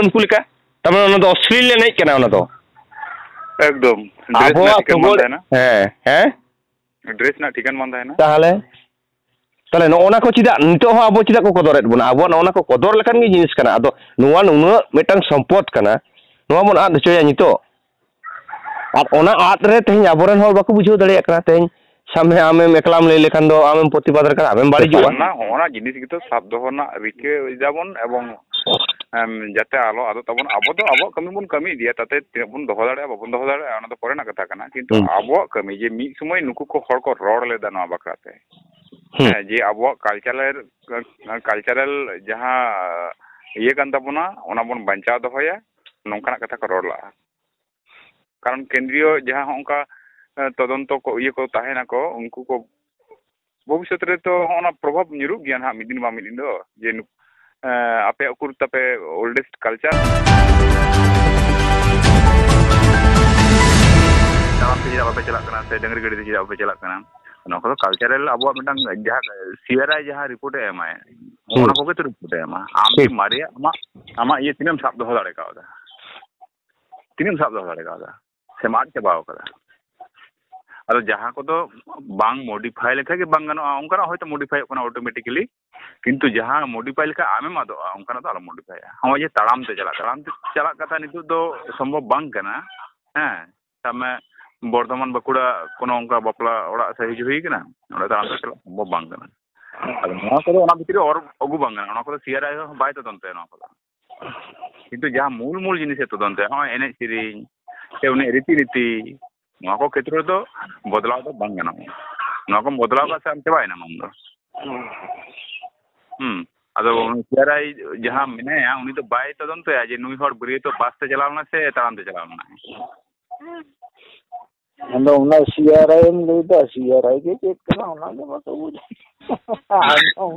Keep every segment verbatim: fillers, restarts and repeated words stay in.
ᱩᱱᱠᱩ ᱞᱮᱠᱟ᱾ ᱛᱟᱨᱢᱟᱱᱮ ᱚᱱᱟ ᱫᱚ ᱚᱥᱞᱤᱞ ᱮᱱᱮᱡ ᱠᱟᱱᱟ ᱚᱱᱟ ᱫᱚ᱾ ᱮᱠᱫᱚᱢ᱾ Dress ᱨᱮᱱᱟᱜ ᱟᱵᱚᱣᱟᱜ ᱴᱷᱤᱠᱟᱹᱱ ᱵᱟᱝ ᱥᱚᱢᱟᱡᱽ, ᱛᱟᱦᱮᱱᱟ᱾ ᱦᱮᱸ, ᱦᱮᱸ᱾ Dress ᱨᱮᱱᱟᱜ ᱴᱷᱤᱠᱟᱹᱱ ᱵᱟᱝ ᱛᱟᱦᱮᱱᱟ᱾ ᱛᱟᱦᱚᱞᱮ, ᱛᱟᱦᱚᱞᱮ ᱱᱚᱜᱼᱚ ᱱᱟ ᱠᱚ ᱪᱮᱫᱟᱜ ᱱᱤᱛᱚᱜ ᱦᱚᱸ ᱟᱵᱚ ᱪᱮᱫᱟᱜ ᱠᱚ ᱠᱚᱫᱚᱨᱮᱫ ᱵᱚᱱᱟ? ᱟᱵᱚᱣᱟᱜ ᱱᱚᱜᱼᱚ ᱱᱟ ᱠᱚ ᱠᱚᱫᱚᱨ ᱞᱮᱠᱟᱱ ᱜᱮ ᱡᱤᱱᱤᱥ ᱠᱟᱱᱟ᱾ ᱟᱫᱚ ᱱᱚᱣᱟ ᱱᱩᱱᱟᱹᱜ ᱢᱤᱫᱴᱟᱝ ᱥᱚᱢᱯᱚᱫ ᱠᱟᱱᱟ, ᱱᱚᱣᱟ ᱵᱚᱱ ᱟᱫ ᱦᱚᱪᱚᱭᱟ ᱱᱤᱛᱚᱜ? ᱟᱨ ᱚᱱᱟ ᱟᱫ ᱨᱮ ᱛᱮᱦᱮᱧ ᱟᱵᱚᱨᱮᱱ ᱦᱚᱲ ᱵᱟᱠᱚ ᱵᱩᱡᱷᱟᱹᱣ ᱫᱟᱲᱮᱭᱟᱜ ᱠᱟᱱᱟ᱾ ᱛᱮᱦᱮᱧ ᱥᱟᱢᱱᱮ ᱟᱢᱮᱢ ᱮᱠᱞᱟᱢ ᱞᱟᱹᱭ ᱞᱮᱠᱷᱟᱱ ᱫᱚ ᱟᱢᱮᱢ ᱯᱨᱚᱛᱤᱵᱟᱫ ᱞᱮᱠᱷᱟᱱ ᱟᱢᱮᱢ ᱵᱟᱹᱲᱤᱡᱚᱜᱼᱟ᱾ ᱚᱱᱟ, ᱦᱚᱸᱜᱼᱚᱱᱟ ᱡᱤᱱᱤᱥ ᱜᱮᱛᱚ ᱥᱟᱵ ᱫᱚᱦᱚ ᱨᱮᱱᱟᱜ ᱨᱤᱠᱟᱹ ᱮᱫᱟᱵᱚᱱ, ᱮᱵᱚᱝ, ᱮᱢ, ᱡᱟᱛᱮ ᱟᱞᱚ ᱟᱫᱚᱜ ᱛᱟᱵᱚᱱ᱾ ᱟᱵᱚ ᱫᱚ ᱟᱵᱚᱣᱟᱜ ᱠᱟᱹᱢᱤ ᱵᱚᱱ ᱠᱟᱹᱢᱤ ᱤᱫᱤᱭᱟ, ᱛᱟᱛᱮ ᱛᱤᱱᱟᱹᱜ ᱵᱚᱱ ᱫᱚᱦᱚ ᱫᱟᱲᱮᱭᱟᱜᱼᱟ, ᱵᱟᱵᱚᱱ ᱫᱚᱦᱚ ᱫᱟᱲᱮᱭᱟᱜᱼᱟ, ᱚᱱᱟ ᱫᱚ ᱯᱚᱨᱮᱱᱟᱜ ᱠᱟᱛᱷᱟ ᱠᱟᱱᱟ᱾ ᱠᱤᱱᱛᱩ ᱦᱩᱸ᱾ ᱟᱵᱚᱣᱟᱜ ᱠᱟᱹᱢᱤ ᱡᱮ ᱢᱤᱫ ᱥᱚᱢᱚᱭ ᱱᱩᱠᱩ ᱠᱚ ᱦᱚᱲ ᱠᱚ ᱨᱚᱲ ᱞᱮᱫᱟ ᱱᱚᱣᱟ ᱵᱟᱠᱷᱨᱟ ᱛᱮ, ᱦᱩᱸ᱾ ᱦᱮᱸ, ᱡᱮ ᱟᱵᱚᱣᱟᱜ cultural, cultural ᱡᱟᱦᱟᱸ ᱤᱭᱟᱹ ᱠᱟᱱ ᱛᱟᱵᱚᱱᱟ, ᱚᱱᱟ ᱵᱚᱱ ᱵᱟᱧᱪᱟᱣ ᱫᱚᱦᱚᱭᱟ, ᱱᱚᱝᱠᱟᱱᱟᱜ ᱠᱟᱛᱷᱟ ᱠᱚ ᱨᱚᱲ ᱞᱟᱜᱼᱟ᱾ ᱠᱟᱨᱚᱱ ᱠᱮᱱᱫᱨᱤᱭᱚ ᱡᱟᱦᱟᱸ ᱦᱚᱸ ᱚᱱᱠᱟ, ᱮ, ᱛᱚᱫᱚᱱᱛᱚ ᱠᱚ, ᱤᱭᱟᱹ ᱠᱚ ᱛᱟᱦᱮᱱᱟᱠᱚ, ᱩᱱᱠᱩ ᱠᱚ ᱵᱷᱚᱵᱤᱥᱥᱚᱛ ᱨᱮ ᱛᱚ ᱦᱚᱸᱜᱼᱚ ᱱᱟ ᱯᱨᱚᱵᱷᱟᱵᱽ ᱧᱩᱨᱩᱜ ᱜᱮᱭᱟ ᱱᱟᱦᱟᱜ ᱢᱤᱫ ᱫᱤᱱ ᱵᱟᱝ ᱢᱤᱫ ᱫᱤᱱ ᱫᱚ, ᱡᱮ ᱱᱩ-, ᱮ, ᱟᱯᱮᱭᱟᱜ ᱩᱠᱩᱨ ᱛᱟᱯᱮ oldest culture? ᱛᱟᱲᱟᱢ ᱛᱮ ᱪᱮᱫᱟᱜ ᱵᱟᱯᱮ ᱪᱟᱞᱟᱜ ᱠᱟᱱᱟ ᱥᱮ ᱰᱟᱹᱝᱨᱤ ᱜᱟᱹᱰᱤ ᱛᱮ ᱪᱮᱫᱟᱜ ᱵᱟᱯᱮ ᱪᱟᱞᱟᱜ ᱠᱟᱱᱟ? ᱱᱚᱣᱟ ᱠᱚᱫᱚ cultural ᱟᱵᱚᱣᱟᱜ ᱢᱤᱫᱴᱟᱝ ᱡᱟᱦᱟᱸ ᱥᱤᱭᱟᱨᱟᱭ ᱡᱟᱦᱟᱸ report ᱮ ᱮᱢᱟᱭ, ᱦᱩᱸ᱾ ᱚᱱᱟ ᱠᱚᱜᱮ ᱛᱚ report ᱮ ᱮᱢᱟ᱾ ᱟᱢ ᱴᱷᱤᱠ᱾ ᱠᱤ ᱢᱟᱨᱮᱭᱟᱜ ᱟᱢᱟᱜ, ᱟᱢᱟᱜ ᱤᱭᱟᱹ ᱛᱤᱱᱟᱹᱜ ᱮᱢ ᱥᱟᱵ ᱫᱚᱦᱚ ᱫᱟᱲᱮ ᱠᱟᱣᱫᱟ? ᱛᱤᱱᱟᱹᱜ ᱮᱢ ᱥᱟᱵ ᱫᱚᱦᱚ ᱫᱟᱲᱮ ᱠᱟᱣᱫᱟ? ᱥᱮᱢ ᱟᱫ ᱪᱟᱵᱟᱣ ᱠᱟᱫᱟ? ᱟᱫᱚ ᱡᱟᱦᱟᱸ ᱠᱚᱫᱚ ᱵᱟᱝ modify ᱞᱮᱠᱷᱟᱡ ᱜᱮ ᱵᱟᱝ ᱜᱟᱱᱚᱜᱼᱟ, ᱚᱱᱠᱟᱱᱟᱜ ᱦᱚᱭᱛᱳ modifyᱚᱜ ᱠᱟᱱᱟ automatically, ᱠᱤᱱᱛᱩ ᱡᱟᱦᱟᱸ modify ᱞᱮᱠᱷᱟᱡ ᱟᱢᱮᱢ ᱟᱫᱚᱜᱼᱟ, ᱚᱱᱠᱟᱱᱟᱜ ᱫᱚ ᱟᱞᱚᱢ modifyᱟ᱾ ᱱᱚᱜᱼᱚᱭ ᱡᱮ ᱛᱟᱲᱟᱢ ᱛᱮ ᱪᱟᱞᱟᱜ, ᱛᱟᱲᱟᱢ ᱛᱮ ᱪᱟᱞᱟᱜ ᱠᱟᱛᱷᱟ ᱱᱤᱛᱚᱜ ᱫᱚ ᱥᱚᱢᱵᱷᱚᱵ ᱵᱟᱝ ᱠᱟᱱᱟ᱾ ᱦᱮᱸ, ᱥᱟᱵ ᱢᱮ ᱵᱚᱨᱫᱷᱚᱢᱟᱱ ᱵᱟᱸᱠᱩᱲᱟ ᱠᱳᱱᱳ ᱚᱱᱠᱟ ᱵᱟᱯᱞᱟ ᱚᱲᱟᱜ ᱥᱮ ᱦᱤᱡᱩᱜ ᱦᱩᱭ ᱠᱟᱱᱟ, ᱚᱸᱰᱮ ᱛᱟᱲᱟᱢ ᱛᱮ ᱪᱟᱞᱟᱜ ᱥᱚᱢᱵᱷᱚᱵ ᱵᱟᱝ ᱠᱟᱱᱟ᱾ ᱟᱫᱚ ᱱᱚᱣᱟ ᱠᱚᱫᱚ ᱚᱱᱟ ᱵᱷᱤᱛᱨᱤ ᱨᱮ ᱚᱨ ᱟᱹᱜᱩ ᱵᱟᱝ ᱜᱟᱱᱚᱜᱼᱟ, ᱱᱚᱣᱟ ᱠᱚᱫᱚ ᱥᱤᱭᱟᱨᱟᱭ ᱦᱚᱸ ᱵᱟᱭ ᱛᱚᱫᱚᱱᱛᱚᱭᱟ ᱱᱚᱣᱟ ᱠᱚᱫᱚ᱾ ᱠᱤᱱᱛᱩ ᱡᱟᱦᱟᱸ ᱢᱩᱞ ᱢᱩᱞ ᱡᱤᱱᱤᱥᱮ ᱛᱚᱫᱚᱱᱛᱚᱭᱟ, ᱱᱚᱜᱼᱚᱭ ᱮᱱᱮᱡ ᱥᱮᱨᱮᱧ ᱥᱮ ᱩᱱᱤᱭᱟᱜ ᱨᱤᱛᱤ ᱱᱤᱛᱤ, ᱱᱚᱣᱟ ᱠᱚ ᱠᱷᱮᱛᱨᱚ ᱨᱮᱫᱚ ᱵᱚᱫᱞᱟᱣ ᱫᱚ ᱵᱟᱝ ᱜᱟᱱᱚᱜᱼᱟ᱾ ᱱᱚᱣᱟ ᱠᱚᱢ ᱵᱚᱫᱞᱟᱣ ᱠᱟᱜ ᱥᱮ ᱟᱢ ᱪᱟᱵᱟᱭᱮᱱᱟᱢ ᱟᱢ ᱫᱚ᱾ ᱦᱩᱸ᱾ ᱟᱫᱚ ᱩᱱᱤ ᱥᱤᱭᱟᱨᱟᱭ ᱡᱟᱦᱟᱸ ᱢᱮᱱᱟᱭᱟ, ᱩᱱᱤ ᱫᱚ ᱵᱟᱭ ᱛᱚᱫᱚᱱᱛᱚᱭᱟ ᱡᱮ ᱱᱩᱭ ᱦᱚᱲ ᱵᱟᱹᱨᱭᱟᱹᱛᱚᱜ ᱵᱟᱥ ᱛᱮ ᱪᱟᱞᱟᱣ ᱞᱮᱱᱟ ᱥᱮ ᱛᱟᱲᱟᱢ ᱛᱮ ᱪᱟᱞᱟᱣ ᱞᱮᱱᱟᱭ᱾ ᱟᱫᱚ ᱚᱱᱟ ᱥᱤᱭᱟᱨᱟᱭ ᱮᱢ ᱞᱟᱹᱭᱫᱟ, ᱥᱤᱭᱟᱨᱟᱭ ᱜᱮ ᱪᱮᱫ ᱠᱟᱱᱟ ᱚᱱᱟ ᱜᱮ ᱵᱟᱠᱚ ᱵᱩᱡᱽ᱾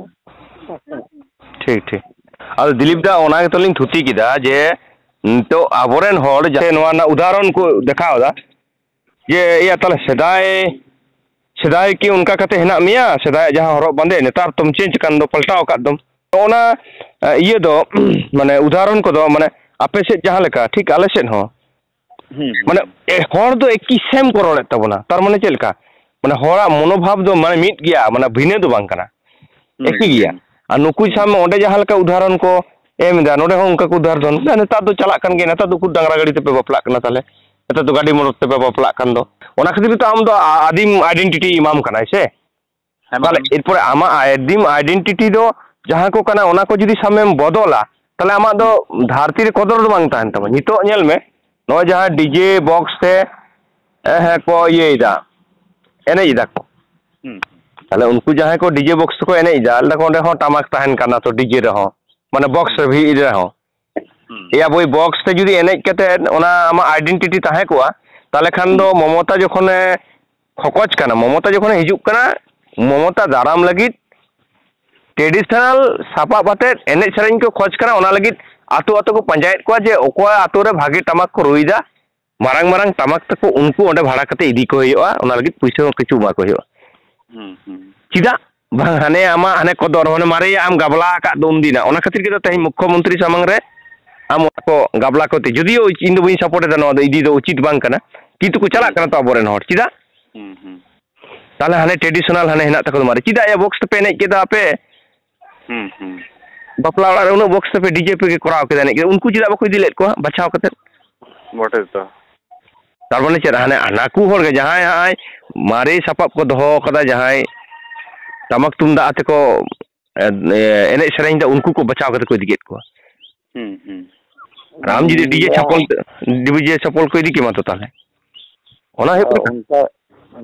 ᱴᱷᱤᱠ, ᱴᱷᱤᱠ᱾ ᱟᱫᱚ ᱫᱤᱞᱤᱯ ᱫᱟ, ᱚᱱᱟ ᱜᱮᱛᱚ ᱞᱤᱧ ᱛᱷᱩᱛᱤ ᱠᱮᱫᱟ ᱡᱮ ᱱᱤᱛᱚᱜ ᱟᱵᱚᱨᱮᱱ ᱦᱚᱲ ᱡᱟᱛᱮ ᱱᱚᱣᱟ ᱨᱮᱱᱟᱜ ᱩᱫᱟᱦᱚᱨᱚᱱ ᱠᱚ ᱫᱮᱠᱷᱟᱣ ᱮᱫᱟ ᱡᱮ, ᱮᱭᱟ, ᱛᱟᱦᱞᱮ ᱥᱮᱫᱟᱭ, ᱥᱮᱫᱟᱭ ᱠᱤ ᱚᱱᱠᱟ ᱠᱟᱛᱮ ᱦᱮᱱᱟᱜ ᱢᱮᱭᱟ? ᱥᱮᱫᱟᱭᱟᱜ ᱡᱟᱦᱟᱸ ᱦᱚᱨᱚᱜ ᱵᱟᱸᱫᱮ, ᱱᱮᱛᱟᱨ ᱛᱚᱢ change ᱟᱠᱟᱱ ᱫᱚ, ᱯᱟᱞᱴᱟᱣ ᱟᱠᱟᱫ ᱫᱚᱢ᱾ ᱚᱱᱟ ᱤᱭᱟᱹ ᱫᱚ ᱢᱟᱱᱮ ᱩᱫᱟᱦᱚᱨᱚᱱ ᱠᱚᱫᱚ ᱢᱟᱱᱮ ᱟᱯᱮ ᱥᱮᱫ ᱡᱟᱦᱟᱸ ᱞᱮᱠᱟ ᱴᱷᱤᱠ ᱟᱞᱮ ᱥᱮᱫ ᱦᱚᱸ ᱦᱩᱸ, ᱦᱩᱸ᱾ ᱢᱟᱱᱮ ᱮ, ᱦᱚᱲ ᱫᱚ ᱮᱠᱤ ᱥᱮᱢ ᱠᱚ ᱨᱚᱲᱮᱫ ᱛᱟᱵᱚᱱᱟ᱾ ᱛᱟᱨ ᱢᱟᱱᱮ ᱪᱮᱫ ᱞᱮᱠᱟ? ᱢᱟᱱᱮ ᱦᱚᱲᱟᱜ ᱢᱚᱱᱳᱵᱷᱟᱵ ᱫᱚ ᱢᱟᱱᱮ ᱢᱤᱫ ᱜᱮᱭᱟ, ᱢᱟᱱᱮ ᱵᱷᱤᱱᱟᱹ ᱫᱚ ᱵᱟᱝ ᱠᱟᱱᱟ, ᱦᱩᱸ, ᱮᱠᱤ ᱜᱮᱭᱟ᱾ ᱦᱩᱸ᱾ ᱟᱨ ᱱᱩᱠᱩ ᱦᱩᱸ᱾ ᱥᱟᱢ ᱚᱸᱰᱮ ᱡᱟᱦᱟᱸ ᱞᱮᱠᱟ ᱩᱫᱟᱦᱚᱨᱚᱱ ᱠᱚ ᱮᱢ ᱮᱫᱟ, ᱱᱚᱰᱮ ᱦᱚᱸ ᱚᱱᱠᱟ ᱠᱚ ᱩᱫᱟᱦᱚᱨᱚᱱ ᱮᱫᱟ᱾ ᱱᱮᱛᱟᱨ ᱫᱚ ᱪᱟᱞᱟᱜ ᱠᱟᱱ ᱜᱮᱭᱟ, ᱱᱮᱛᱟᱨ ᱫᱚ ᱩᱠᱩᱨ ᱰᱟᱝᱨᱟ ᱜᱟᱹᱰᱤ ᱛᱮᱯᱮ ᱵᱟᱯᱞᱟᱜ ᱠᱟᱱᱟ, ᱛᱟᱦᱚᱞᱮ ᱱᱮᱛᱟᱨ ᱫᱚ ᱜᱟᱹᱰᱤ ᱢᱚᱴᱚᱨ ᱛᱮᱯᱮ ᱵᱟᱯᱞᱟᱜ ᱠᱟᱱ ᱫᱚ᱾ ᱚᱱᱟ ᱠᱷᱟᱹᱛᱤᱨ ᱛᱮ ᱟᱢ ᱫᱚ ᱟ-, ᱟᱹᱫᱤᱢ ᱟᱭᱰᱮᱱᱴᱤᱴᱤ ᱮᱢᱟᱢ ᱠᱟᱱᱟᱭ ᱥᱮ? ᱦᱮᱸ, ᱢᱟ ᱛᱟᱦᱚᱞᱮ ᱞᱟᱹᱭ ᱢᱮ᱾ ᱮᱨᱯᱚᱨᱮ ᱟᱢᱟᱜ ᱟᱹᱫᱤᱢ ᱟᱭᱰᱮᱱᱴᱤᱴᱤ ᱫᱚ ᱡᱟᱦᱟᱸ ᱠᱚ ᱠᱟᱱᱟ, ᱚᱱᱟ ᱠᱚ ᱡᱩᱫᱤ ᱥᱟᱵ ᱢᱮᱢ ᱵᱚᱫᱚᱞᱟ, ᱛᱟᱦᱚᱞᱮ ᱟᱢᱟᱜ ᱫᱚ ᱦᱩᱸ᱾ ᱫᱷᱟᱹᱨᱛᱤ ᱨᱮ ᱠᱚᱫᱚᱨ ᱫᱚ ᱵᱟᱝ ᱛᱟᱦᱮᱱ ᱛᱟᱢᱟ᱾ ᱱᱤᱛᱚᱜ ᱧᱮᱞ ᱢᱮ, ᱱᱚᱜᱼᱚᱭ ᱡᱟᱦᱟᱸ ᱰᱤᱡᱮ ᱵᱚᱠᱥ ᱛᱮ, ᱮ, ᱦᱮᱸ, ᱠᱚ ᱤᱭᱟᱹᱭᱮᱫᱟ, ᱮᱱᱮᱡ ᱮᱫᱟ ᱠᱚ᱾ ᱦᱩᱸ᱾ ᱛᱟᱦᱚᱞᱮ ᱩᱱᱠᱩ ᱡᱟᱦᱟᱸᱭ ᱠᱚ ᱰᱤᱡᱮ ᱵᱚᱠᱥ ᱛᱮᱠᱚ ᱮᱱᱮᱡ ᱮᱫᱟ, ᱞᱟᱹᱭ ᱫᱟᱠᱚ ᱚᱸᱰᱮ ᱦᱚᱸ ᱴᱟᱢᱟᱠ ᱛᱟᱦᱮᱱ ᱠᱟᱱᱟ ᱛᱚ, ᱰᱤᱡᱮ ᱨᱮᱦᱚᱸ, ᱢᱟᱱᱮ ᱵᱚᱠᱥ ᱦᱩᱸ᱾ ᱨᱮ, ᱵᱷᱤᱲ ᱨᱮᱦᱚᱸ᱾ ᱦᱩᱸ᱾ ᱮᱭᱟ ᱵᱳᱭ ᱵᱚᱠᱥ ᱛᱮ ᱡᱩᱫᱤ ᱮᱱᱮᱡ ᱠᱟᱛᱮ ᱚᱱᱟ ᱟᱢᱟᱜ ᱟᱭᱰᱮᱱᱴᱤᱴᱤ ᱛᱟᱦᱮᱸ ᱠᱚᱜᱼᱟ, ᱛᱟᱦᱚᱞᱮ ᱠᱷᱟᱱ ᱫᱚ ᱦᱩᱸ᱾ ᱢᱚᱢᱚᱛᱟ ᱡᱚᱠᱷᱚᱱᱮ ᱠᱷᱚᱠᱚᱡ ᱠᱟᱱᱟ, ᱢᱚᱢᱚᱛᱟ ᱡᱚᱠᱷᱚᱱᱮ ᱦᱤᱡᱩᱜ ᱠᱟᱱᱟ, ᱢᱚᱢᱚᱛᱟ ᱫᱟᱨᱟᱢ ᱞᱟᱹᱜᱤᱫ ᱴᱨᱮᱰᱤᱥᱚᱱᱟᱞ ᱥᱟᱯᱟᱵ ᱟᱛᱮᱫ ᱮᱱᱮᱡ ᱥᱮᱨᱮᱧ ᱠᱚ ᱠᱷᱚᱡᱽ ᱠᱟᱱᱟ, ᱚᱱᱟ ᱞᱟᱹᱜᱤᱫ ᱟᱛᱳ ᱟᱛᱳ ᱠᱚ ᱯᱟᱸᱡᱟᱭᱮᱫ ᱠᱚᱣᱟ ᱡᱮ ᱚᱠᱚᱭ ᱟᱛᱳ ᱨᱮ ᱵᱷᱟᱜᱮ ᱴᱟᱢᱟᱠ ᱠᱚ ᱨᱩᱭᱮᱫᱟ, ᱢᱟᱨᱟᱝ ᱢᱟᱨᱟᱝ ᱴᱟᱢᱟᱠ ᱛᱟᱠᱚ, ᱩᱱᱠᱩ ᱚᱸᱰᱮ ᱵᱷᱟᱲᱟ ᱠᱟᱛᱮ ᱤᱫᱤ ᱠᱚ ᱦᱩᱭᱩᱜᱼᱟ, ᱚᱱᱟ ᱞᱟᱹᱜᱤᱫ ᱯᱩᱭᱥᱟᱹ ᱦᱚᱸ ᱠᱤᱪᱷᱩ ᱮᱢᱟ ᱠᱚ ᱦᱩᱭᱩᱜᱼᱟ᱾ ᱦᱩᱸ, ᱦᱩᱸ᱾ ᱪᱮᱫᱟᱜ ᱵᱟᱝ ᱦᱟᱱᱮ ᱟᱢᱟᱜ ᱦᱟᱱᱮ ᱠᱚᱫᱚᱨ, ᱢᱟᱱᱮ ᱢᱟᱨᱮᱭᱟᱜ ᱮᱢ ᱜᱟᱵᱞᱟ ᱟᱠᱟᱫ ᱫᱚ ᱩᱱᱫᱤᱱᱟᱜ, ᱚᱱᱟ ᱠᱷᱟᱹᱛᱤᱨ ᱜᱮ ᱛᱚ ᱛᱮᱦᱮᱧ ᱢᱩᱠᱠᱷᱚ ᱢᱚᱱᱛᱨᱤ ᱥᱟᱢᱟᱝ ᱨᱮ ᱟᱢ ᱚᱱᱟ ᱠᱚ ᱜᱟᱵᱞᱟ ᱠᱚ ᱛᱮ, ᱡᱩᱫᱤᱭᱳ ᱤᱧ ᱫᱚ ᱵᱟᱹᱧ ᱥᱟᱯᱳᱨᱴ ᱮᱫᱟ, ᱱᱚᱣᱟ ᱫᱚ ᱤᱫᱤ ᱫᱚ ᱩᱪᱤᱛ ᱵᱟᱝ ᱠᱟᱱᱟ, ᱠᱤᱱᱛᱩ ᱠᱚ ᱪᱟᱞᱟᱜ ᱦᱩᱸ᱾ ᱠᱟᱱᱟ ᱛᱚ ᱟᱵᱚᱨᱮᱱ ᱦᱚᱲ, ᱪᱮᱫᱟᱜ? ᱦᱩᱸ, ᱦᱩᱸ᱾ ᱛᱟᱦᱚᱞᱮ ᱦᱟᱱᱮ ᱴᱨᱮᱰᱤᱥᱚᱱᱟᱞ ᱦᱟᱱᱮ ᱦᱮᱱᱟᱜ ᱛᱟᱠᱚ ᱫᱚ ᱢᱟᱨᱮ, ᱪᱮᱫᱟᱜ ᱭᱟ ᱵᱚᱠᱥ ᱛᱮᱯᱮ ᱮᱱᱮᱡ ᱠᱮᱫᱟ ᱟᱯᱮ? ᱦᱩᱸ, ᱦᱩᱸ᱾ ᱵᱟᱯᱞᱟ ᱚᱲᱟᱜ ᱨᱮ ᱩᱱᱟᱹᱜ ᱵᱚᱠᱥ ᱛᱮᱯᱮ ᱰᱤᱡᱮ ᱯᱮ ᱠᱚᱨᱟᱣ ᱠᱮᱫᱟ ᱮᱱᱮᱡ ᱠᱮᱫᱟ, ᱩᱱᱠᱩ ᱪᱮᱫᱟᱜ ᱵᱟᱠᱚ ᱤᱫᱤ ᱞᱮᱫ ᱠᱚᱣᱟ ᱵᱟᱪᱷᱟᱣ ᱠᱟᱛᱮ? ᱵᱚᱴᱮ ᱛᱚ᱾ ᱛᱟᱨ ᱢᱟᱱᱮ ᱪᱮᱫ, ᱦᱟᱱᱮ ᱦᱟᱱᱟᱠᱩ ᱦᱚᱲ ᱜᱮ ᱡᱟᱦᱟᱸᱭ ᱦᱟᱸᱜ ᱢᱟᱨᱮ ᱥᱟᱯᱟᱵ ᱠᱚ ᱫᱚᱦᱚ ᱠᱟᱫᱟ, ᱡᱟᱦᱟᱸᱭ ᱴᱟᱢᱟᱠ ᱛᱩᱢᱫᱟᱜ ᱟᱛᱮ ᱠᱚ, ᱮ, ᱮ, ᱮᱱᱮᱡ ᱥᱮᱨᱮᱧ ᱫᱟ, ᱩᱱᱠᱩ ᱠᱚ ᱵᱟᱪᱷᱟᱣ ᱠᱟᱛᱮ ᱠᱚ ᱤᱫᱤ ᱠᱮᱫ ᱠᱚᱣᱟ᱾ ᱦᱩᱸ, ᱦᱩᱸ᱾ ᱟᱨ ᱟᱢ ᱡᱩᱫᱤ ᱰᱤᱡᱮ ᱵᱟ- ᱪᱷᱟᱯᱚᱞ, ᱰᱤᱡᱮ ᱪᱷᱟᱯᱚᱞ ᱠᱚ ᱤᱫᱤ ᱠᱮᱢᱟ ᱛᱚ ᱛᱟᱦᱞᱮ᱾ ᱚᱱᱟ ᱦᱩᱭᱩᱜ ᱟᱨ ᱠᱟᱱᱟ᱾ ᱚᱱᱠᱟ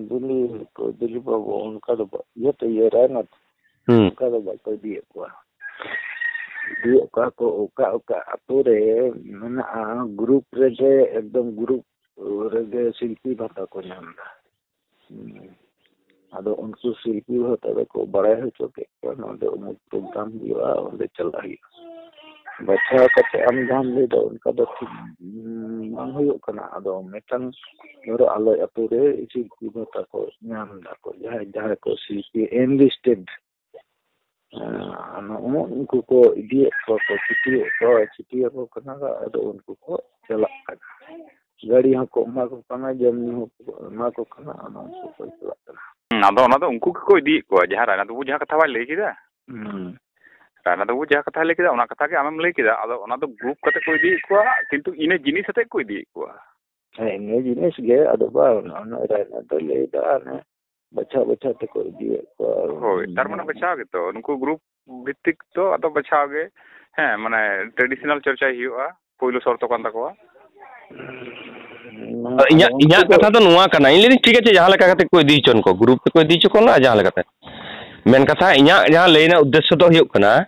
ᱫᱤᱞᱤᱯ ᱠᱚ, ᱫᱤᱞᱤᱯ ᱵᱟᱹᱵᱩ, ᱚᱱᱠᱟ ᱫᱚ ᱵᱟ-, ᱤᱭᱟᱹ ᱛᱮ, ᱤᱭᱟᱹ ᱨᱟᱭᱱᱚᱛ, ᱦᱩᱸ᱾ ᱚᱱᱠᱟ ᱫᱚ ᱵᱟᱠᱚ ᱤᱫᱤᱭᱮᱫ ᱠᱚᱣᱟ᱾ ᱤᱫᱤᱭᱮᱫ ᱠᱚᱣᱟ ᱠᱚ ᱚᱠᱟ ᱚᱠᱟ ᱟᱛᱳ ᱨᱮ ᱢᱮᱱᱟᱜᱼᱟ, ᱜᱨᱩᱯ ᱨᱮᱜᱮ, ᱮᱠᱫᱚᱢ ᱜᱨᱩᱯ ᱨᱮᱜᱮ ᱥᱤᱞᱯᱤ ᱵᱷᱟᱛᱟ ᱠᱚ ᱧᱟᱢ ᱮᱫᱟ᱾ ᱦᱩᱸ᱾ ᱟᱫᱚ ᱩᱱᱠᱩ ᱥᱤᱞᱯᱤ ᱵᱷᱟᱛᱟ ᱫᱚᱠᱚ ᱵᱟᱲᱟᱭ ᱦᱚᱪᱚ ᱠᱮᱫ ᱠᱚᱣᱟ, ᱱᱚᱰᱮ ᱩᱢᱩᱠ ᱯᱨᱳᱜᱨᱟᱢ ᱦᱩᱭᱩᱜᱼᱟ, ᱚᱸᱰᱮ ᱪᱟᱞᱟᱜ ᱦᱩᱭᱩᱜᱼᱟ᱾ ᱵᱟᱪᱷᱟᱣ ᱠᱟᱛᱮ ᱟᱢ ᱡᱟᱦᱟᱸᱢ ᱞᱟᱹᱭ ᱫᱟ, ᱚᱱᱠᱟ ᱫᱚ ᱴᱷᱤᱠ, ᱩᱸ, ᱵᱟᱝ ᱦᱩᱭᱩᱜ ᱠᱟᱱᱟ᱾ ᱟᱫᱚ ᱢᱤᱫᱴᱟᱝ ᱫᱷᱚᱨᱚ ᱟᱞᱮ ᱟᱛᱳ ᱨᱮ ᱥᱤᱞᱯᱤ ᱵᱷᱟᱛᱟ ᱠᱚ ᱧᱟᱢ ᱫᱟᱠᱚ, ᱡᱟᱦᱟᱸᱭ, ᱡᱟᱦᱟᱸᱭ ᱠᱚ ᱥᱤᱞᱯᱤ enlisted, ᱦᱮᱸ, ᱚᱱᱟ ᱩᱢᱩᱜ ᱩᱱᱠᱩ ᱠᱚ ᱤᱫᱤᱭᱮᱫ ᱠᱚᱣᱟ ᱠᱚ, ᱪᱷᱩᱴᱤᱭᱮᱫ ᱠᱚᱣᱟ, ᱪᱷᱩᱴᱤᱭᱟᱠᱚ ᱠᱟᱱᱟ ᱠᱚ, ᱟᱫᱚ ᱩᱱᱠᱩ ᱠᱚ ᱪᱟᱞᱟᱜ ᱠᱟᱱᱟ᱾ ᱜᱟᱹᱲᱤ ᱦᱚᱸᱠᱚ ᱮᱢᱟ ᱠᱚ ᱠᱟᱱᱟ, ᱡᱚᱢ ᱧᱩ ᱦᱚᱸᱠᱚ ᱮᱢᱟ ᱠᱚ ᱠᱟᱱᱟ, ᱚᱱᱟ ᱩᱱᱠᱩ ᱠᱚ ᱪᱟᱞᱟᱜ ᱠᱟᱱᱟ᱾ ᱦᱩᱸ, ᱟᱫᱚ ᱚᱱᱟ ᱫᱚ ᱩᱱᱠᱩ ᱜᱮᱠᱚ ᱤᱫᱤᱭᱮᱫ ᱠᱚᱣᱟ, ᱡᱟᱦᱟᱸ ᱨᱟᱭᱱᱟ ᱵᱟᱹᱵᱩ ᱡᱟᱦᱟᱸ ᱠᱟᱛᱷᱟ ᱵᱟᱭ ᱞᱟᱹᱭ ᱠᱮᱫᱟ᱾ ᱦᱩᱸ᱾ ᱨᱟᱭᱱᱟ ᱵᱟᱹᱵᱩ ᱡᱟᱦᱟᱸ ᱠᱟᱛᱷᱟᱭ ᱞᱟᱹᱭ ᱠᱮᱫᱟ, ᱚᱱᱟ ᱠᱟᱛᱷᱟ ᱜᱮ ᱟᱢᱮᱢ ᱞᱟᱹᱭ ᱠᱮᱫᱟ᱾ ᱟᱫᱚ ᱚᱱᱟ ᱫᱚ ᱜᱨᱩᱯ ᱠᱟᱛᱮ ᱠᱚ ᱤᱫᱤᱭᱮᱫ ᱠᱚᱣᱟ, ᱠᱤᱱᱛᱩ ᱤᱱᱟᱹ ᱡᱤᱱᱤᱥ ᱟᱛᱮᱫ ᱠᱚ ᱤᱫᱤᱭᱮᱫ ᱠᱚᱣᱟ᱾ ᱦᱮᱸ, ᱤᱱᱟᱹ ᱡᱤᱱᱤᱥ ᱜᱮ, ᱟᱫᱚ ᱵᱟᱝ, ᱚᱱᱟ ᱨᱟᱭᱱᱟ ᱫᱚᱭ ᱞᱟᱹᱭ ᱮᱫᱟ, ᱚᱱᱮ ᱵᱟᱪᱷᱟᱣ ᱵᱟᱪᱷᱟᱣ ᱛᱮᱠᱚ ᱤᱫᱤᱭᱮᱫ ᱠᱚᱣᱟ᱾ ᱦᱳᱭ, ᱛᱟᱨ ᱢᱟᱱᱮ ᱵᱟᱪᱷᱟᱣ ᱜᱮᱛᱚ, ᱱᱩᱠᱩ ᱜᱨᱩᱯ ᱵᱷᱤᱛᱛᱤᱠ ᱫᱚ ᱟᱫᱚ ᱵᱟᱪᱷᱟᱣ ᱜᱮ᱾ ᱦᱮᱸ, ᱢᱟᱱᱮ ᱴᱨᱮᱰᱤᱥᱚᱱᱟᱞ ᱪᱚᱨᱪᱟᱭ ᱦᱩᱭᱩᱜᱼᱟ, ᱯᱳᱭᱞᱳ ᱥᱚᱨᱛᱚ ᱠᱟᱱ ᱛᱟᱠᱚᱣᱟ᱾ ᱚᱱᱟ ᱤᱧᱟᱹᱜ, ᱩᱱᱠᱩ ᱤᱧᱟᱹᱜ ᱫᱚ ᱠᱟᱛᱷᱟ ᱫᱚ ᱱᱚᱣᱟ ᱠᱟᱱᱟ, ᱤᱧ ᱞᱟᱹᱭᱫᱟᱹᱧ ᱴᱷᱤᱠ ᱟᱪᱷᱮ, ᱡᱟᱦᱟᱸ ᱞᱮᱠᱟ ᱠᱟᱛᱮ ᱠᱚ ᱤᱫᱤ ᱦᱚᱪᱚᱱ ᱠᱚ, ᱜᱨᱩᱯ ᱛᱮᱠᱚ ᱤᱫᱤ ᱦᱚᱪᱚ ᱠᱚᱣᱟ, ᱡᱟᱦᱟᱸ ᱞᱮᱠᱟᱛᱮ᱾ ᱢᱮᱱ ᱠᱟᱛᱷᱟ, ᱤᱧᱟᱹᱜ ᱡᱟᱦᱟᱸ ᱞᱟᱹᱭ ᱨᱮᱱᱟᱜ ᱩᱫᱽᱫᱮᱥᱥᱚ ᱫᱚ ᱦᱩᱭᱩᱜ ᱠᱟᱱᱟ